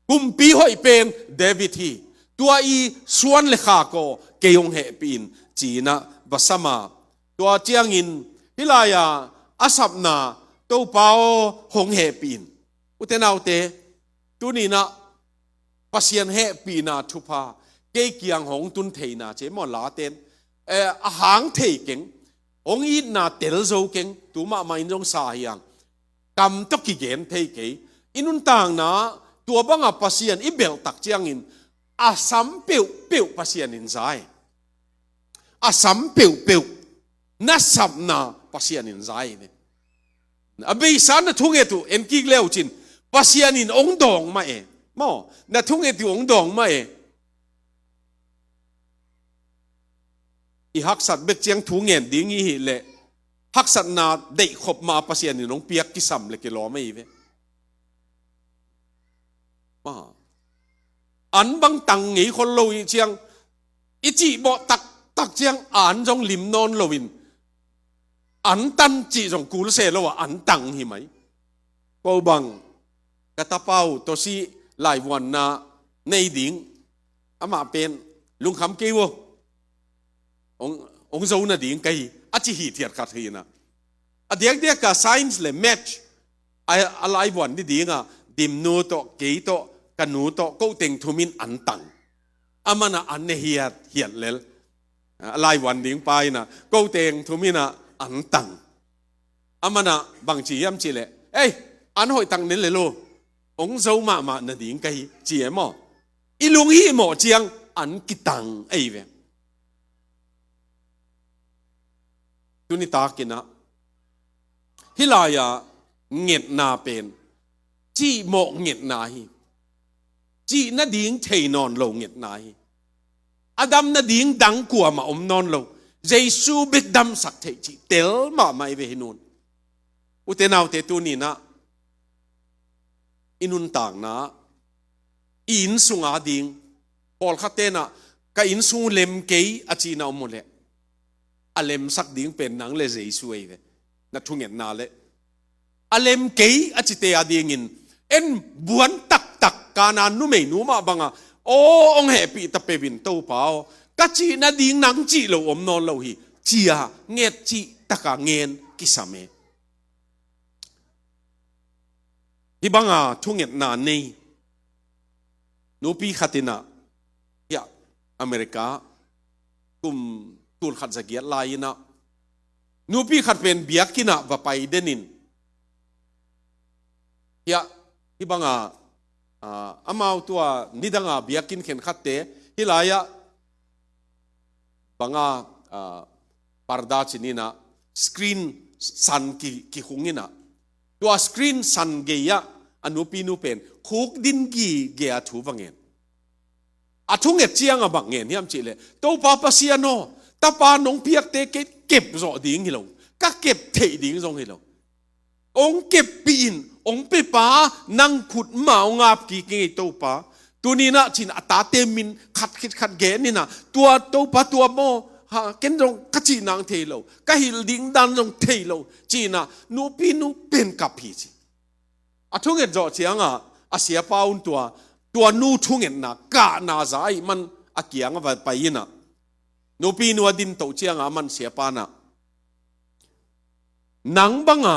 Kumpi hoih pen David hi. Tua i suan le khak aw, kei hong hehpih in, ci-in ah va sam a. Tua ciangin hih lai-a a sapna, Topa aw, hong hehpih in. Ute naute, tuni-in ah Pasian hehpihna thupha kei kiang hong tun theihna ci maw, laten, eh, a hang thei keng, hong itna tel zo keng, tu mahmah in zong sa hi hang. Kam tawh kigen thei kei. I nuntakna tua banga Pasian i belh tak ciangin a sam peuhpeuh Pasian in za hi. A sam peuhpeuh na sapna Pasian in za hi ve. A beisa na thunget uh en kik le uh cin, Pasian in ong dawng mah e. Maw, na thunget uh ong dawng mah e. I haksat bek ciang thu ngen ding i hih leh, haksatna deihkhop mah Pasian in hong piak kisam le kilawm ahi ve. Ma, an bang tang ngei khol lo i ciang, i cihbawh taktak ciang an zong lim nawn loin, an tan cih zong kul se lo a, an tang hi mai. Ko bang, ka tapa uh tawsi laivuanna nei ding, amah pen lungkham kei uh, ong, ong zo nading ka hi, a ci hithiat khat hi na. A diakdiak a science le maths a, a laivuan diding a, Dimnu tawh, kei tawh, ka nu tawh, ko teng thum in an tang. Amah in ah an ne hiathiat lel. A laivuan ding pa in ah, ko teng thum in ah an tang. Amah in ah bang ci hiam cih leh, ei, an hoih tak ne lel uh, ong zo mahmah nading ka hi, ci e maw. I lunghimawh ciang an kitang ahi ve. Tuni takin ah, hih lai-a ngetna pen cihmawh ngetna hi. Cih nading thei nawn lo ngetna hi. A dam nading dang kuamah om nawn lo. Jesu bek damsak theih cih tel mahmah hi ve hi nun. Ute naute, tuni-in ah i nuntakna, i inn sung ading, pawlkhat ten ah, ka inn sung lem kei a cihna om uh leh, a lemsak ding pen nang le Jesu ahi ve. Na thungetna leh a lem kei a cite adingin, en buan taktak Kanaan numeinu mah banga, aw, ong hehpih ta peuh in Topa aw, ka cih nading nang cih lo om nawn lo hi, ci-a nget cih taka ngen kisam e. Hih banga thungetna nei nupi khat in ah, hiah America kum tul khat za giat lai-in ah, nupi khat pen biakinn ah va pai den in, hiah, hih banga, ah, amau tua nidanga biakinn khenkhatte, hih lai-ah banga, ah, parda ci-in ah, screen san ki, kihung in ah, tua screen san gei-ah a nupinu pen khukdin gige-a thu va ngen. A thunget ciang a bang ngen hiam cih leh, Topa Pasian aw, tapa nong piakte kei kep zawh ding hi lo, ka kep theih ding zong hi lo. Ong keppih in, ong pepa, nang khut mah ong ap kik ing ei Topa. Tuni-in ah ci-in a tate min khat khit khat gen in ah, tua Topa tua maw, ha, ken zong ka cih nang thei lo, ka hilh ding dan zong thei lo ci-in ah, nupi nu pen kap hi ci. A thunget zawh ciangah a siapa un tua, tua nu thungetna kahna za ahih man a kiang a va pai in ah, nupi nu a din toh ciangah a man siapa in ah, nang banga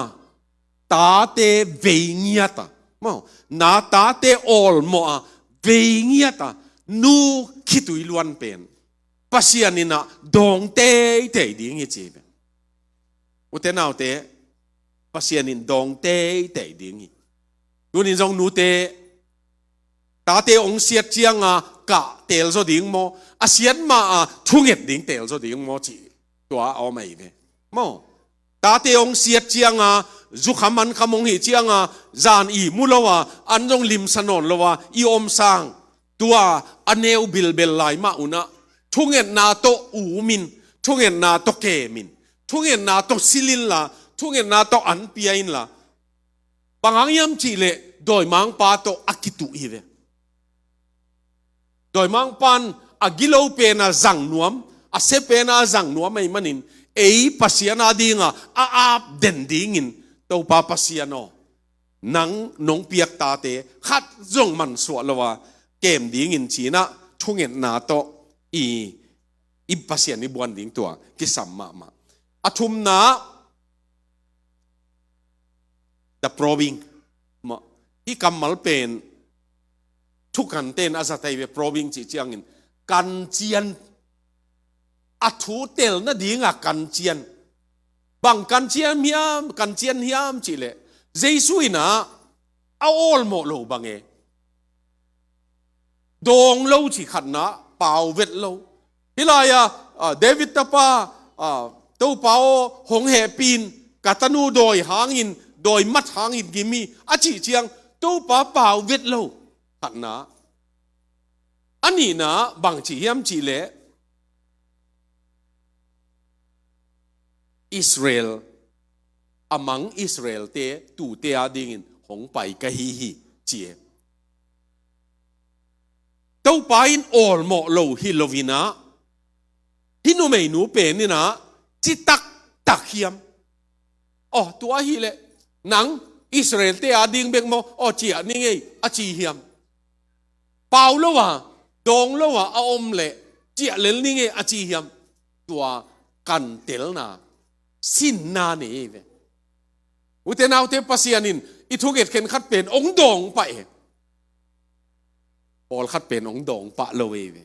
tate vei ngiat a, maw, na tate awlmawh a vei ngiat a nu khitui luan pen Pasian in ah dawng teitei ding hi ci ve. Ute naute, Pasian in dawng teitei ding hi. Tunin zong nute, tate hong siat cianga kah teel zaw ding maw, a siat ma-a thunget ding teel zaw ding maw cih tua a om ahi ve. Maw, tate hong siat cianga, zukham ankham hong hih cianga, zan i mu lo a, an zong limsa nawn lo a i om sang, tua a neu bilbel lai mah un ah, thungetna tawh um in, thungetna tawh kem in, thungetna tawh silh inla, thungetna tawh an pia inla, bang hang hiam cih leh dawimangpa tawh a kituh hi ve. Dawimangpa in a gilo pen a zang nuam, a sia pen a zang nuam ahih manin, ei Pasian a dinga a ap den dingin, Topa Pasian aw, nang nong piak tate khat zong mansuah lo a kem dingin ci-in ah thungetna tawh i, i Pasian i buan ding tua kisam mahmah. A thumna, the probing. Maw, hih kammal pen thukan ten a zat ahi ve, probing cih ciangin kancian, a thu tel nadinga kancian. Bang kancian hiam, kancian hiam cih leh, Jesu in ah a awlmawh lo bang e, dawng lo cih khatna, pau vet lo. Hih lai-ah, ah, David tapa, ah, Topa aw, hong hehpih in, ka tanu dawi hangin, dawi mat hangin gim hi a cih ciang, Topa pau vet lo. Khatna. A nihna bang ci hiam cih leh, Israel, a mang Israel-te tuute a dingin hong pai ka hi hi ci e. Topa in awlmawh lo hi lo-in ah, hih numeinu pen in ah ci taktak hiam? Aw, tua ahih leh nang Israel-te a ding bek maw, aw, ciah ni ngei a ci hiam? Pau lo a, dawng lo a a om leh ciah lel ni ngei a ci hiam? Tua kantelna, sinna nei ve. Ute naute, Pasian in i thunget khenkhat pen hong dawng pah e. Pawlkhat pen hong dawng pah lo ei ve.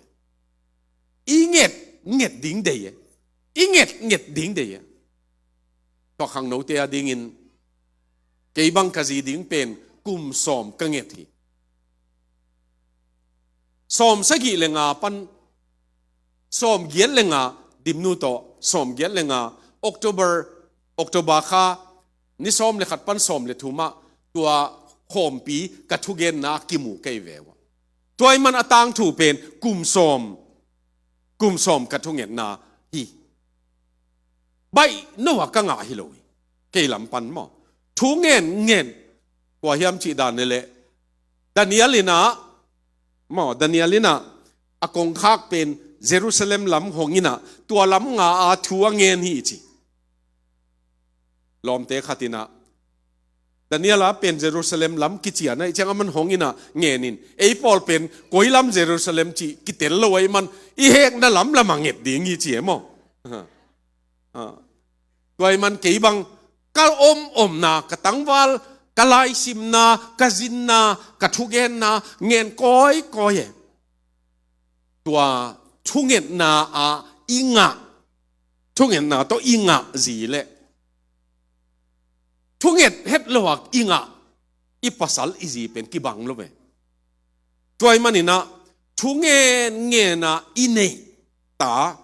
I nget nget ding dei e. I nget nget ding dei e. Tua khangnote a dingin, kei bang ka zi ding pen kum sawm ka nget hi. Sawm sagih le nga pan sawm giat le nga, Dimnu tawh sawm giat le nga, October, October kha ni sawm le khat pan sawm le thum ah tua khawmpi ka thugenna kimu kei ve ua. Tua ahih man a tangthu pen kum sawm, kum sawm ka thungetna hi. Baih no a ka ngah hi lo hi. Kei lam pan maw, thu ngen ngen. Kua hiam cih dan leh, Daniel in ah, maw, Daniel in ah a kongkhak pen Jerusalem lam hong in ah, tua lam nga a thu a ngen hi ci. Lawmte khat in ah, Daniel a pen Jerusalem lam kician ahih ciang a man hong in ah ngen in, ei pawl pen koi lam Jerusalem cih kitel lo ahih man, i hekna lam lam a nget ding hi ci e maw. Ha. Ha. Tua ahih man kei bang ka om omna, ka tangval, ka laisimna, ka zinna, ka thugenna ngen kawikawi e. Tua thungetna ah i ngah, thungetna tawh i ngah zi leh thunget het lo a i ngah i pasal i zi pen kibang lo ve. Tua ahih man in ah thu ngen ngen a i neih ta,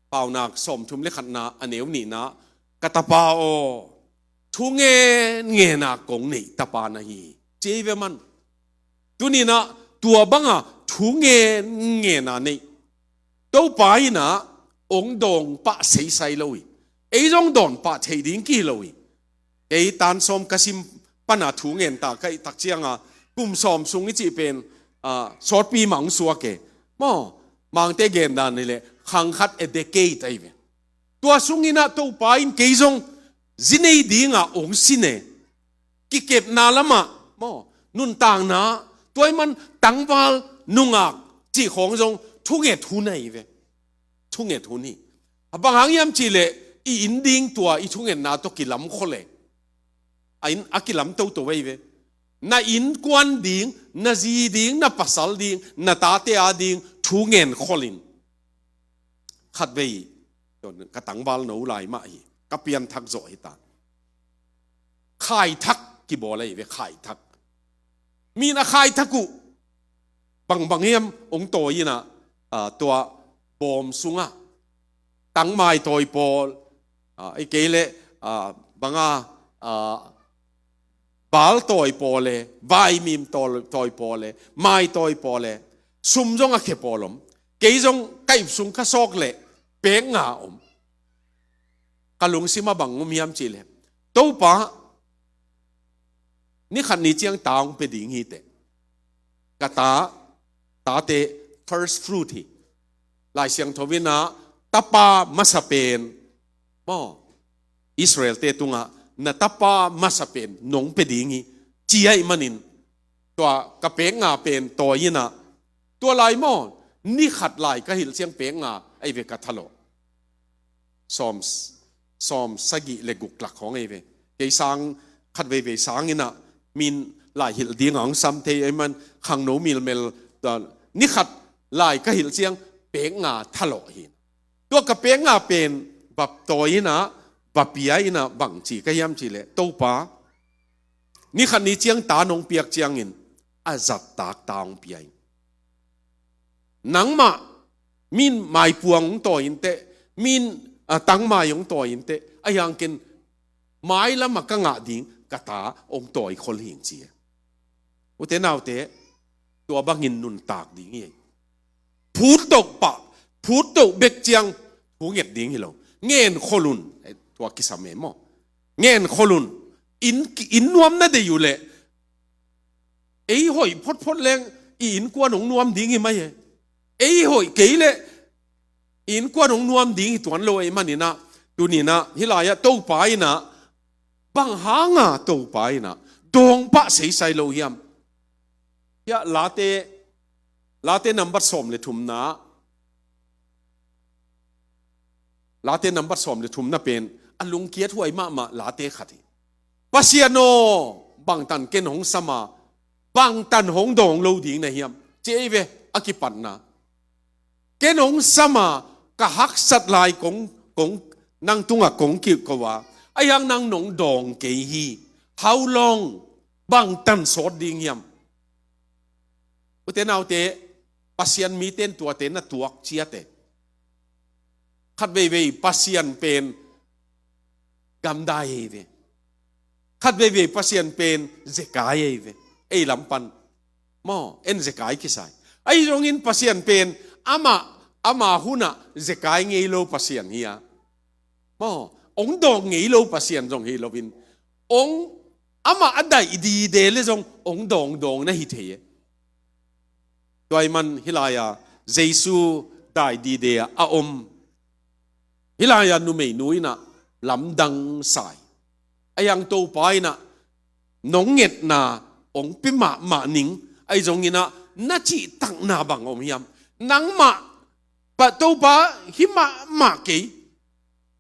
Paunak sawmthum le khatna a neu nihna, ka tapa aw, thu ngen ngen a kong neih tapa na hi, ci ei ve man. Tuni in ah tua banga thu ngen ngen a neih Topa in ah hong dawng pah seisai lo hi. Ei zong dawn pah thei ding kihi lo hi. Ei tan sawm ka sim pana thu ngen ta ka hih tak cianga, kum sawm sung i cih pen ah, sawtpi mah hong suak e. Maw, Mangte gendan hileh khang khat a decade ahi ve. Tua sungin ah Topa in kei zong zi nei dingah hong sin e. Kikepna lamah, maw, nuntakna, tua ahih man tangval nungak cih khawng zong thunget hun ahi ve. Thunget hun hi. A bang hang hiam cihleh i inn ding tua i thungetna tawh kilam khol e. A inn a kilam toto ahi ve. Na innkuan ding, na zi ding, na pasal ding, na tate a ding thu ngen kholin. Khatvei ka tangval no lai mah hi, ka pianthak zawh hi ta. Khaithak kibawl ahi ve, khaithak. Min a khaithak uh bangbang hiam hong tawi in ah, ah, tua bawm sungah tangmai tawi pawl, ah, ei kei leh, ah, banga, ah, bal tawi pawl e, vaimim tawi, tawi pawl e, mai tawi pawl e, sum zong a khe pawl om. Kei zong ka ip sung ka sawk leh pek nga om. Ka lungsim a bang om hiam cihleh, Topa, ni khat ni ciang ta hong pia ding hi teh. Ka ta, tate first fruit hi. Lai Siangtho in ah tapa masa pen, maw, Israelte tungah na tapa masa pen nong pia ding hi, ci ahih manin tua ka pek nga pen tawi in ah, tua lai maw, ni khat lai ka hilh ciang pek nga ahi ve ka thalawh. Sawm, sawm sagih le guk lak khawng ahi ve. Kei sang khat veivei sang in ah min lai hilh ding a hong sam thei ahih man khangno milmel, ah, ni khat lai ka hilh ciang pek nga thalawh hi. Tua ka pek nga pen va tawi in ah, va pia in ah bang ci ka hiam cihleh, Topa, ni khat ni ciang ta nong piak ciangin a zattak ta hong pia in. Nangmah min maipuang hong tawi in teh, min, ah, tangmai hong tawi in teh, ahi hang ken mailam ah ka ngah ding ka ta hong tawi khol hing ci e. Ute naute, tua bangin nuntak ding hi. Phuttoh pah, phuttoh bek ciang thunget ding hi lo. Ngen khol un, eh, tua kisam e maw. Ngen khol un. Inn, inn nuam na deih uh leh, ei hoih photphot leng i innkuan hong nuam ding hi mai e. Ei hoih kei leh i innkuan hong nuam ding hi tuan lo ahih manin ah, tuni in ah hih lai ah Topa in ah bang hanga Topa in ah dawng pah seisai lo hiam? Hiah Late, Late nambat sawm le thumna, Late nambat sawm le thumna pen a lungkiat huai mahmah Late khat hi. Pasian aw, bangtan ken hong sam a, bangtan hong dawng lo ding na hiam, ci ei ve a kipatna. Ken hong sam a, ka haksat lai kong, kong, nang tungah kong kiko a, ahi hang nang nong dawng kei hi. How long? Bangtan sawt ding hiam? Ute naute, Pasian mite in tuate na tuak ciat e. Khat veivei Pasian pen gamdai ahi ve. Khat veivei Pasian pen zekai ahi ve. Ei lam pan, maw, en zekai kisai. Ahi zongin Pasian pen amah, ama hun ah zekai ngei lo Pasian hi a, maw, hong dawng ngei lo Pasian zong hi loin, hong, amah a daih dide leh zong hong dawngdawng na hi thei e. Tua ahih man hih lai-a Jesu daih dide a om, hih lai-a numeinu in ah lamdang sa hi. Ahi hang Topa in ah nong ngetna hong pia mahmah ning, ahi zongin ah na cihtakna bang om hiam? Nangmah, pa, Topa, hih mahmah kei,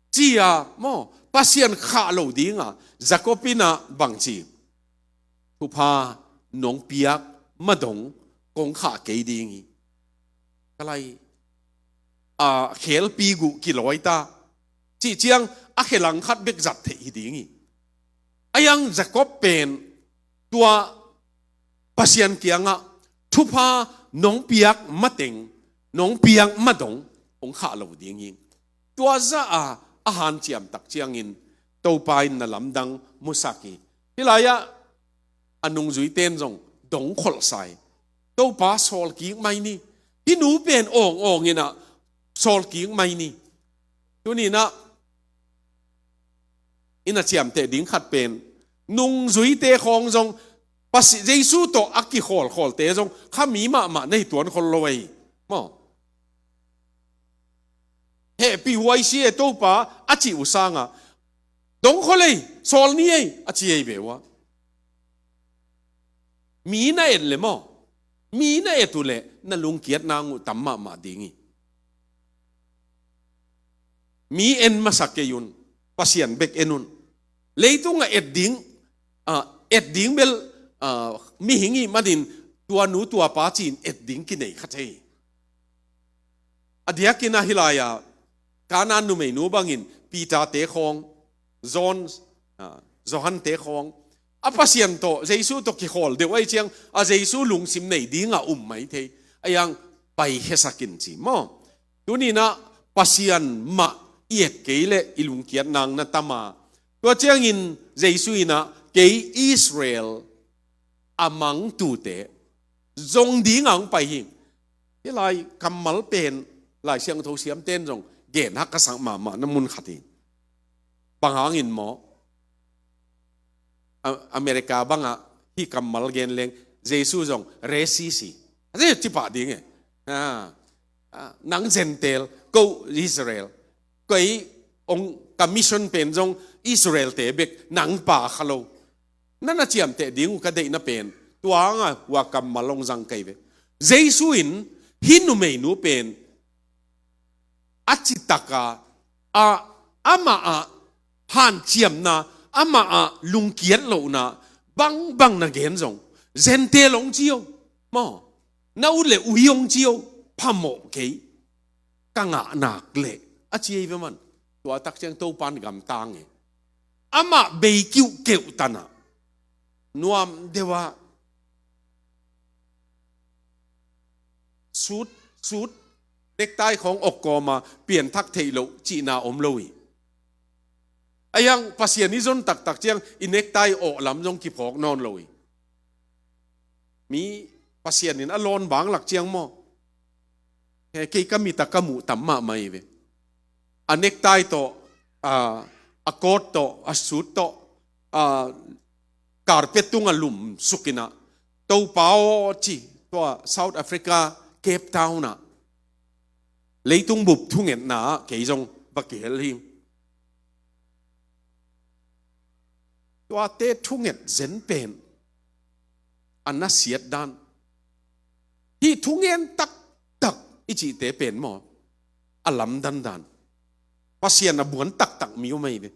ci-a, maw, Pasian khah lo ding a, Jacob in ah bang ci? Thupha nong piak ma dong kong khah kei ding hi. Ka lai, a, khelpi guh kilawi ta, cih ciang a khe langkhat bek zat theih hi ding hi. Ahi hang Jacob pen tua Pasian kiangah thupha nong piak mateng, nong piak ma dong hong khah lo ding hi. Tua zah a, a hanciam tak ciangin Topa in na lamdang musak hi. Hih lai-ah a nungzuite in zong dong kholh sa hi. Topa, sawl kik mai ni. Hih nu pen awng awng in ah sawl kik mai ni. Tuni in ah i na ciamteh ding khat pen, nungzuite khawng zong Pasi-, Jesu tawh a kikhawlkhawlte zong kha mi mahmah na hi tuan khol lo ahi. Maw? Hehpih huai si e Topa a cih uh sangah, dong khol ei, sawl ni ei, a ci ei ve uh a. Mi na et le maw? Mi na et uh leh na lungkiat nang uh tam mahmah ding hi. Mi en masa kei un, Pasian bek en un. Leitungah et ding, ah, et ding bel, ah, mihing ih manin tua nu tua pa ci-in et ding kinei kha thei. A diakin a hi lai-a, Kanaan numeinu bangin Peter-te khawng, John, ah, Johan-te khawng, a Pasian tawh, Jesu tawh kikhawl deuh ahih ciang, a Jesu lungsim nei dingah um mai thei. A iang paikhiasak in ci maw? Tuni-in ah Pasian mah i et kei leh i lungkiat nang na tam a. Tua ciangin Jesu in ah kei Israel a mangtute zong dingah hong pai hi. Hih lai kammal pen Lai Siangtho siamten zong gen haksa mahmah na mun khat hi. Bang hangin maw? A-, America bangah hih kammal gen leng Jesu zong racist hi. A ci pah ding e. Ah, ah, nang Gentile, ko Israel. Kei hong ka mission pen zong Israel-te bek, nang pa kha lo. Na na ciamteh ding uh ka deihna pen tua hangah hua kammal hong zang kei ve. Jesu in hih numeinu pen a citak a, a, amah ah hanciamna, amah ah lungkiat lohna bangbang na gen zong, Gentile hong ci o, maw, na ut le ui hong ci o, phamawh kei, ka ngah nak leh, a ci ei ve man. Tua tak ciang Topa'n gamtang e. Amah bei kiuhkeuh tan ah, nuam deuh ah, suit, suit, necktie khawng awk kawm a pianthak theih loh cihna om lo hi. A iang Pasian i zon taktak ciang i necktie awh lam zong kiphawk nawn lo hi. Mi Pasian in a lawn bang lak ciang maw? He, kei ka mit ah ka muh tam mahmah hi ve. A necktie tawh, a, a coat tawh, a suit tawh, a, carpet tungah lumsuk in ah, Topa aw ci, tua South Africa, Cape Town ah, leitung bup thungetna ah kei zong va kihel hi. Tuate thunget zen pen a nasiat dan. Hih thungen taktak i cihte pen maw, a lamdang dan. Pasian a buan taktak mi om ahi ve.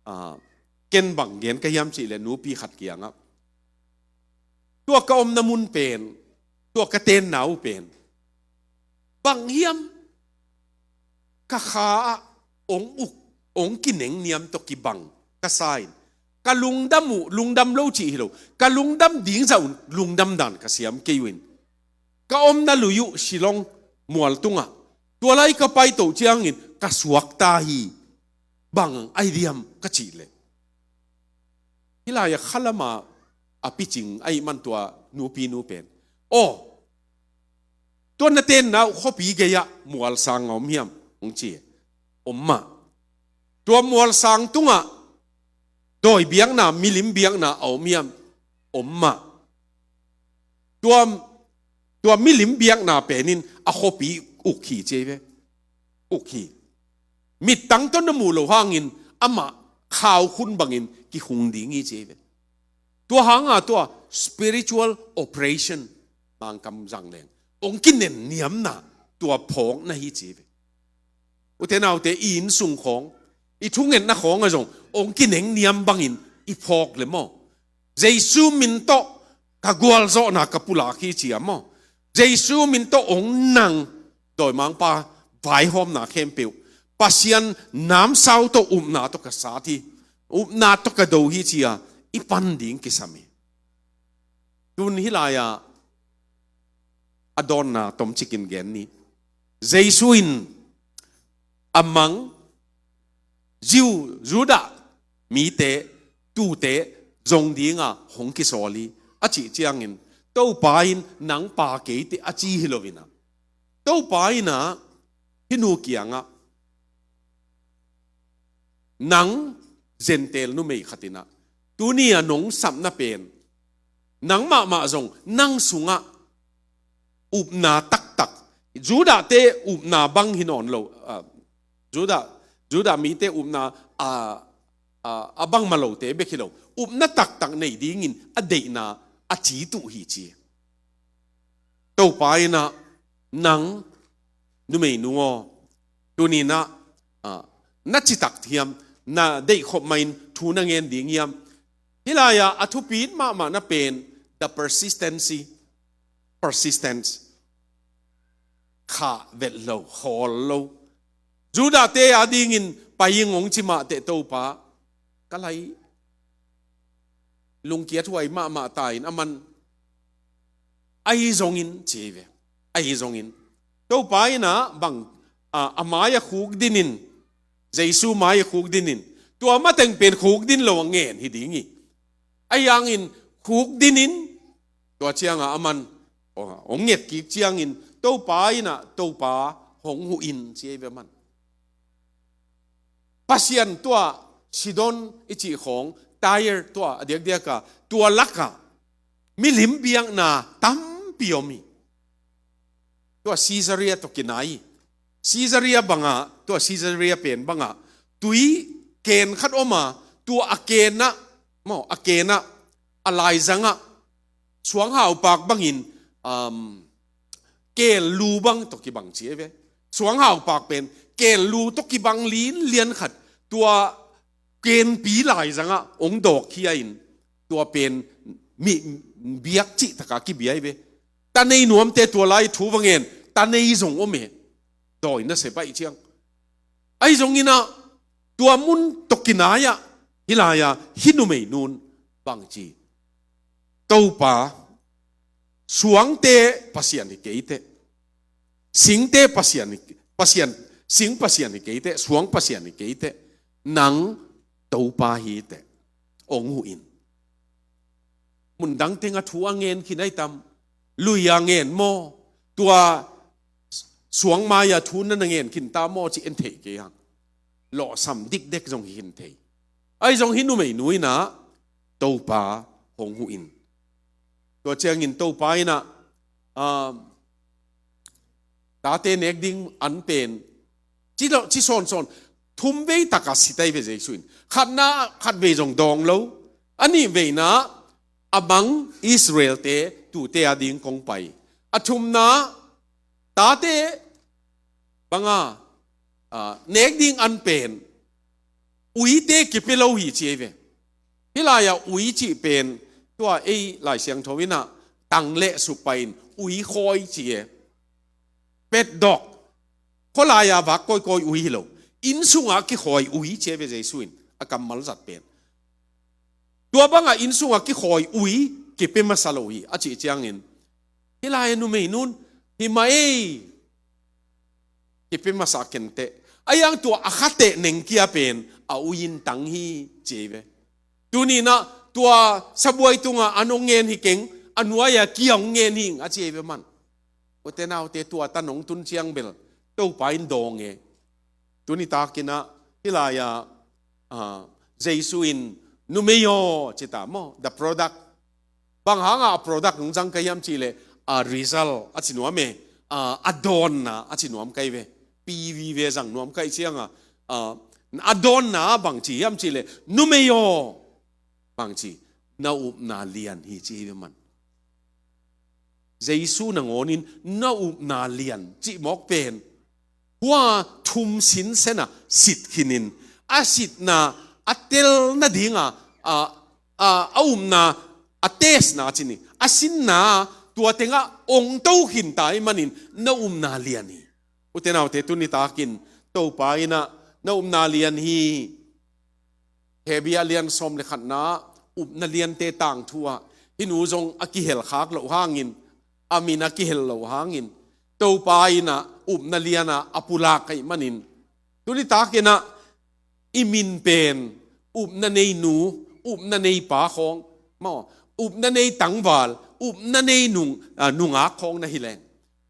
Ah, ken bang gen ka hiam cih leh nupi khat kiangah, tua ka omna mun pen, tua ka tenna uh pen, bang hiam ka kha ah hong uk, hong kinengniam tawh kibang ka sa in, ka lungdam uh, lungdam lo cih hi lo, ka lungdam ding zah un lungdam dan ka siam kei uh in, ka omna lui uh Shillong mual tungah, tua lai ka paito ciangin ka suakta hi. Bang ahi diam ka cih leh, hih lai-ah khalam a a picing ahih man tua nupinu pen, aw, tua na tenna uh khuapi gei-ah mualsang a om hiam? Hong ci. Om mah. Tua mualsang tungah dawi biakna, milim biakna a om hiam? Om mah. Tua, tua milim biakna pen in a khuapi uk hi ci ei ve. Uk hi. Mittang tawh na muh loh hangin amah khaukhun bangin kihung ding hi ci ei ve. Tua hanga tua spiritual oppression, Mangkam zang leng, hong kinenniamna tua phawk na hi ci ei ve. Ute naute, i innsung khawng, i thungetna khawngah zong hong kinengniam bangin i phawk leh maw, Jesu min tawh ka gualzawhna ka pulak hi ci a maw, Jesu min tawh hong nang dawimangpa vaihawmna khempeuh, Pasian namsau tawh upna tawh ka sat hi, upna tawh ka do hi ci-a i pan ding kisam hi. Tun hih lai-ah a dawnna tomcikin gen ni. Jesu in a mang Jew, Judah mite, tuute zong dinga hong kisawl hi a cih ciangin, Topa in nang pa kei teh a ci hi lo in ah, Topa in ah hih nu kiangah, nang Gentile numei khat in ah, tuni a nong sapna pen Nang mahmah zong nang sungah upna taktak, Judah te upna bang hi nawn lo, ah, Judah, Judah mite upna a, a, a bangmah lote bek hi lo, upna taktak nei dingin a deihna a cit uh hi ci. Topa in ah, nang numeinu aw, tuni-in ah, ah, na citak hiam, na deihkhop mahin thu na ngen ding hiam? Hih lai-ah a thupi mahmahna pen the persistency, persistence. Khah vet lo, khawl lo. Judah te adingin pai ing hong ci mah teh Topa, ka lai lungkiat huai mahmah ta in, aman ahi zongin ci hi ve. Ahi zongin Topa in ah bang, a, a mai-ah khukdin in, Jesu mai-ah khukdin in, tua mateng pen khukdin lo a ngen hi ding hi. Ahi hangin khukdin in, tua ciangah aman, oh, hong nget kik ciangin Topa in ah, Topa hong huh in ci hi ve aman. Pasian tua Sidon i cih khawng, Tyre tua a diakdiak a, tua lakah milim biakna tampi om hi. Tua Caesarea tawh kinai hi. Caesarea bangah, tua Caesarea pen bangah tui ken khat om a, tua a ken ah, maw, a ken ah, a laizangah suanghaupak bangin, um, kellu bang tawh kibang ci hi ve. Suanghaupak pen kellu tawh kibang linlian khat, tua kenpi laizangah hong dawkkhia in, tua pen mi biak cih takah kibia hi ve. Ta nei nuamte tua lai thu va ngen, ta nei zong om e. Dawi nasep ahih ciang. Ahi zongin ah, tua mun tawh kinai-ah, hih lai-ah hih numeinun bang ci, Topa, suangte Pasian hi kei teh, singte Pasian hi, Pasian, sing Pasian hi kei teh, suang Pasian hi kei teh, nang Topa hi teh, hong huh in. Mun dang tengah thu a ngen khin ahi tam, lui-a ngen maw, tua suang mai-ah thu na na ngen khin ta maw ci en theih kei hang. Lawhsam dikdek zong hi khin thei. Ahi zong hih numeinu in ah Topa hong huh in. Tua ciangin Topa in ah, ah, tate nek ding an pen ci lo, ci sawnsawn, thum vei takah si ta hi ve Jesu in. Khatna, khatvei zong dawng lo. A nihveina, a mang Israel-te tuute ading kong pai. A thumna, tate banga, ah, nek ding an pen uite kipia lo hi ci hi ve. Hih lai-ah ui cih pen, tua ei Lai Siangtho in ah tang le suk pai-in ui khawi ci hi. Petdawk, khualai-a vak kawikawi ui hi lo, inn sungah kikhawi ui ci hi ve Jesu in, a kammal zat pen. Tua bangah inn sungah kikhawi ui kipia masa lo hi a cih ciangin, hih lai-ah numeinu in, hi mah ei, kipia masa ken teh. Ahi hang tua a kha teh nengkia pen a ui-in tang hi ci hi ve. Tuni-in ah tua sabuai tungah an hong ngen hi keng, a nuai-ah kia hong ngen hi ing a ci hi ve aman. Ute naute, tua tan hong tun ciang bel Topa in dawng e. Tuni takin ah hih lai-ah, ah, Jesu in numei aw ci ta maw, the product. Bang hangah a product hong zang ka hiam cih leh, a result a ci nuam e, a, a dawnna a ci nuam ka hi ve. Pi vive zang nuam ka hih ciangah, a, a dawnna bang ci hiam cih leh, numei aw, bang ci, na upna lian hi ci hi ve aman. Jesu nangawnin na upna lian cih mawk pen, hua thum sinsen a sit khinin, a sitna a tel nadinga, a, a, a upna, a test-na ci ni, a sinna tua tengah ong to khin ta ahih manin na upna lian hi. Ute naute, tuni takin Topa in ah na upna lian hi. Hebru a lian sawm le khatna, upna liante tangthu ah, hih nu zong a kihel khak loh hangin, a min a kihel loh hangin, Topa in ah upna lian ah a pulak ahih manin, tuni takin ah i min pen upna nei nu, upna nei pa khawng, maw, upna nei tangval, upna nei nung, ah, nungak khawng na hi leng,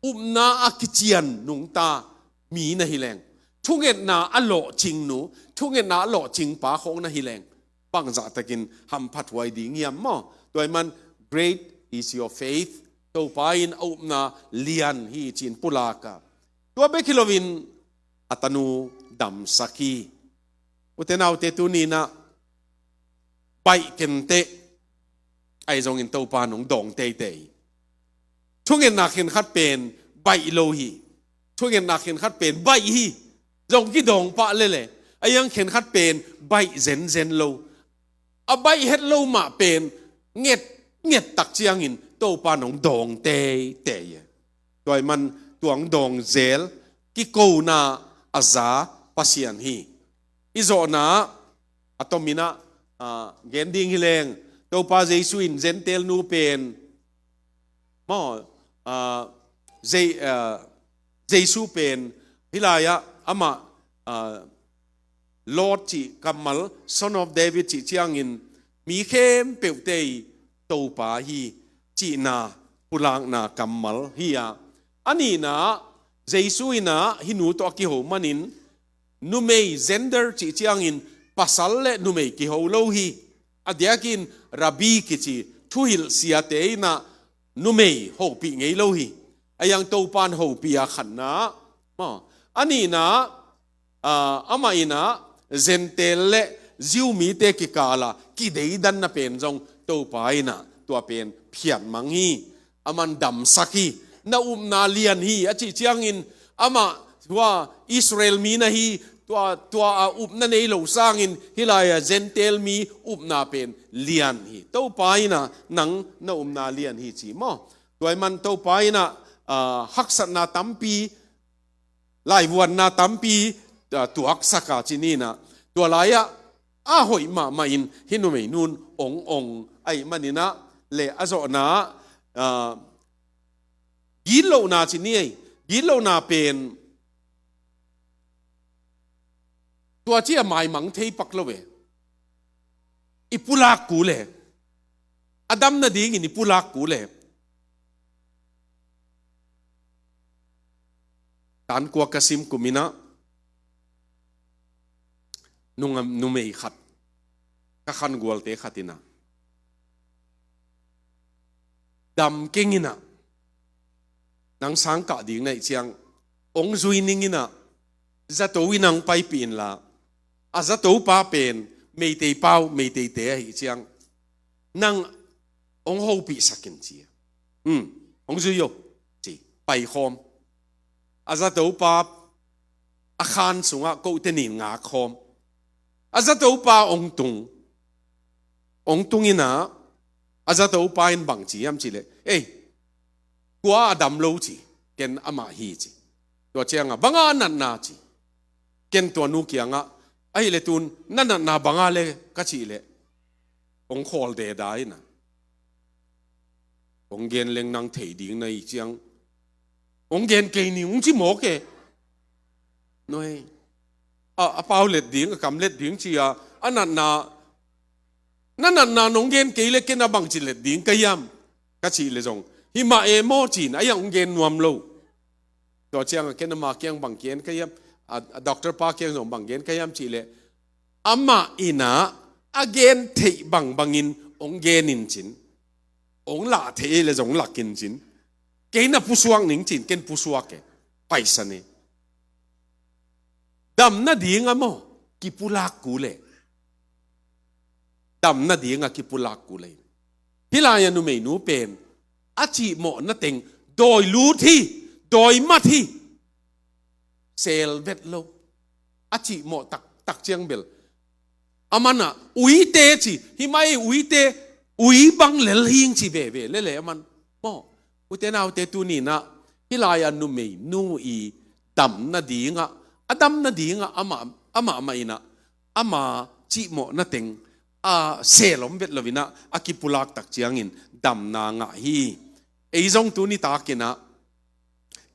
upna a kician nungta mi na hi leng, thungetna a lawhcing nu, thungetna a lawhcing pa khawng na hi leng, bangzah takin hamphat huai ding hiam maw? Tua ahih man "Great is your faith." Topa in a upna lian hi ci-in pulak a, tua bek hi loin a tanu damsak hi. U te nau te, tuni-in ah baih kei inteh, ahi zongin Topa in hong dawng teitei. Thungetna khenkhat pen baih lo hi. Thungetna khenkhat pen baih hi. Zong kidawng pah lel e. Ahi zongin khenkhat pen baih zenzen lo. A baih het lo mah pen nget, nget tak ciangin Topa in hong dawng teitei e. Tua ahih manin tua hong dawng zel, kikona a za Pasian hi. I zawhna a tomin ah, ah, gen ding hi leng, Topa Jesu in Gentile nu pen, maw, ah, Je-, ah, Jesu pen, hih lai-ah amah, ah, Lord cih kammal, Son of David cih ciangin mi khempeuhte' Topa hi cihna pulakna kammal hi a. A nihna, Jesu in ah hih nu tawh a kiho manin, numei gender cih ciangin pasal le numei kiho lo hi. A diakin Rabbi kici thuhilh siate in ah numei hopih ngei lo hi. Ahi zongin Topa in hopih a, khatna. Maw, a nihna, ah, amah in ah Gentile le Jew mite kikal a kideidanna pen zong Topa in ah tua pen phiatmang hi. Aman damsak hi. Na upna lian hi a cih ciangin, amah tua Israel mi na hi, tua, tua a upna nei lo sangin hih lai-ah Gentile mi upna pen lian hi. Topa in ah nang na upna lian hi ci maw. Tua ahih manin Topa in ah, ah, haksatna tampi, laivuanna tampi, ah, tuaksak a, ci ni-in ah, tua lai-ah a hoih mahmah in hih numeinu in ong ong ahih manin ah, le a zawhna, ah, gitlohna ci ni ei, gitlohna pen tua ci a maimang thei pak lo e. I pulak kul e. A dam nadingin i pulak kul e. Tan kua ka sim kum in ah, nung-, numei khat, ka khangualte khat in ah, dam keng in ah, nang sang kah ding na hih ciang, ong zui ning in ah, zato in nang paipih inla, a zatopa pen Meitei pau, Meiteite ahih ciang, nang ong hopihsak in ci a. Hmm, ong zui o, ci, paikhawm. A zatopa a khan sungah kote nih in ngakkhawm. A zatopa ong tung. Ong tung in ah, a zatopa in bang ci hiam cih leh, "Ei, kua a dam lo?" ci. "Ken amah hi," ci. Tua ciangah, "Bang a natna?" ci. "Ken tua nu kiangah, 'Ahih leh tun na natna bang a le?' ka cih leh, ong khawl deda in ah, ong gen leng nang thei ding na hih ciang, ong gen kei ning, ong ci mawk e. Nuai, a, a pau let ding, a kam let ding ci a, a natna, na natna nong gen kei leh ken a bangci let ding ka hiam?" ka cih leh zong, "Hi mah e maw," ci-in, ahi zongin ong gen nuam lo. Tua ciangah, "Ken ama kiang bang gen ka hiam, a, a doctor pa kiang zong bang gen ka hiam?" cih leh, "Amah in ah a gen theih bangbangin ong gen in cin, ong lah theih leh zong lak in cin, kei na pusuak ning cin, ken pusuak e, paisan e." Dam nading a maw, kipulak kul e. Dam nading a kipulak kul e. Hih lai-ah numeinu pen a cihmawhna teng dawi lut hi, dawi mat hi. Sel vet lo. A cihmawh tak, tak ciang bel, aman ah, "Uite," ci, "Hi mah e, uite, ui bang lel hing," ci veve lel e aman. Maw, u te nau te, tuni-in ah hih lai-ah numeinu i dam nading ah, a dam nading ah amah, amah mah in ah, ama cihmawhna teng a sel om vet lo-in ah, a kipulak tak ciangin damna ngah hi. Ei zong tuni takin ah,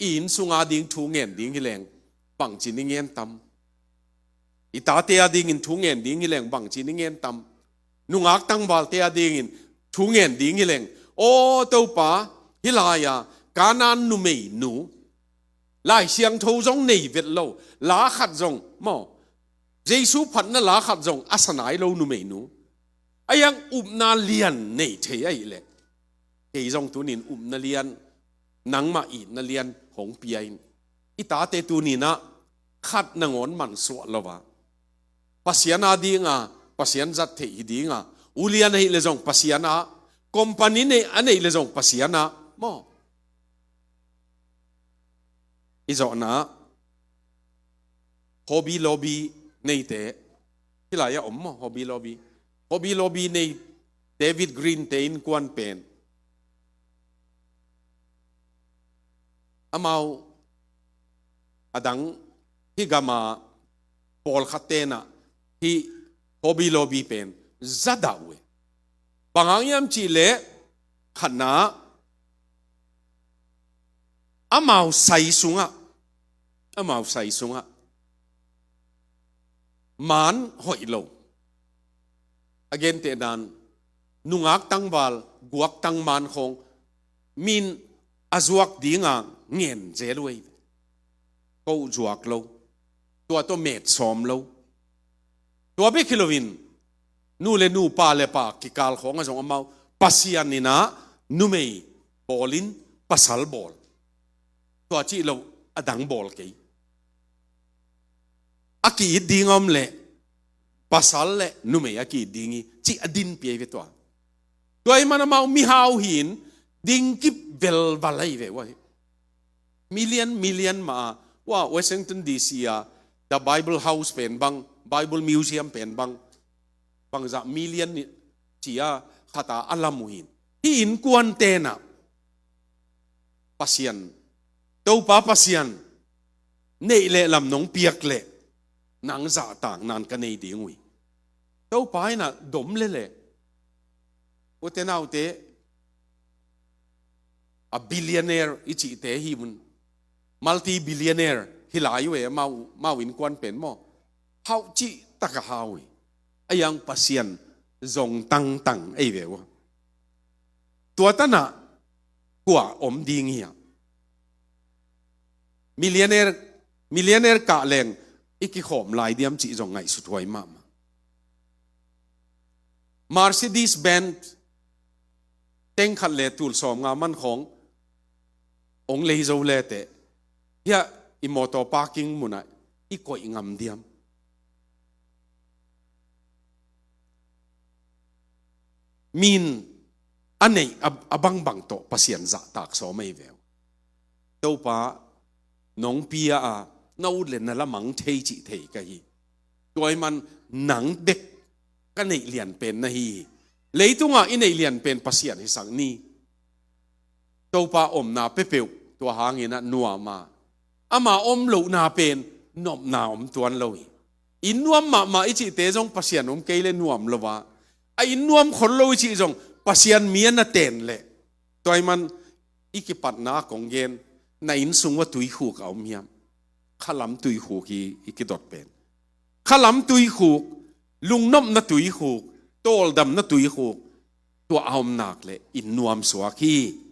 i inn sung a ding thu ngen ding hi leng, bangci-in i ngen tam? I tate a dingin thu ngen ding hi leng, bangci-in i ngen tam? Nungak tangvalte a dingin thu ngen ding hi leng, "Aw Topa, hih lai-ah Kanaan numeinu, Lai Siangtho zong nei vet lo, la khat zong, maw, Jesu phatna la khat zong a sa nai lo numeinu, ahi zongin upna lian nei thei ahih leh, kei zong tunin upna lian, nangmah itna lian hong pia in. I tate tuninah khat nangawn mansuah lo a, Pasian a dinga Pasian zat theih hi dinga, ulian ahih le zong Pasian a, company nei a neih le zong Pasian a, maw? I zawhna Hobby Lobby neite, hilai a om maw, Hobby Lobby? Hobby Lobby nei David Green te innkuan pen amau adang hi gama pawlkhat tenah hi Hobby Lobby pen zadah uh e. Bang hang hiam cihleh khatna amau sai sungah, amau sai sungah maan hoih lo. A gentehdan nungak tangval, guak tangman khawng min a zuak dinga ngen zel uh ei. Ko zuak lo. Tua tawh met sawm lo. Tua bek hi loin nu le nu, pa le pa kikal khawngah zong amau Pasian inah numei bawlin pasal bawl. Tua cih lo a dang bawl kei. A ki-it ding a om leh pasal le numei a ki-it ding hi, cih a din piai ve tua. Tua i man amau mihau hin dingkip velval ahi ve uh ahi. Million million mah a, ua Washington D C a The Bible House pen bang, Bible Museum pen bang, bangzah million cia khata a lam uh hin. Hih innkuan tenah Pasian, Topa Pasian, neih le lam nong piak leh nang zahtak nan ka nei ding uh hi. Topa inah dom lele. Ute naute, a billionaire i cihte hi un, multi billionaire hi lai uh e, mau, mau innkuan pen maw? Hau cih taka hau hi. A yang Pasian zong tangtang ei ve uh. Tua tanah kua om ding hi a? Millionaire, millionaire kah leng i kikhawm lai diam cih zong ngaihsut huai mahmah. Mercedes Benz teng khat le tul sawmnga man khawng ong lei zo leteh, hiah i motor parking munah i koih ngam diam? Min a neih a, a bangbang tawh Pasian zahtak sawm ei ve uh. Topa, nong pia a, na ut le na lamang thei cih thei ka hi. Tua i man nang dek ka neih lianpen na hi hi. Leitungah i neih lianpen Pasian hisak ni. Topa omna pepeuh tua hanginah nuam a, ama om lohna pen nopna om tuan lo hi. Inn nuam mahmah i cihte zong Pasian om kei le nuam lo a, a inn nuam khol lo i cih zong Pasian mi a na ten leh. Tua i man i kipatna a kong gen, na inn sung ua tuikhuk a om hiam? Khalam tuikhuk hi i kidot pen. Khalam tuikhuk, lungnopna tuikhuk, tawldamna tuikhuk, tua a om nak leh inn nuam suak hi.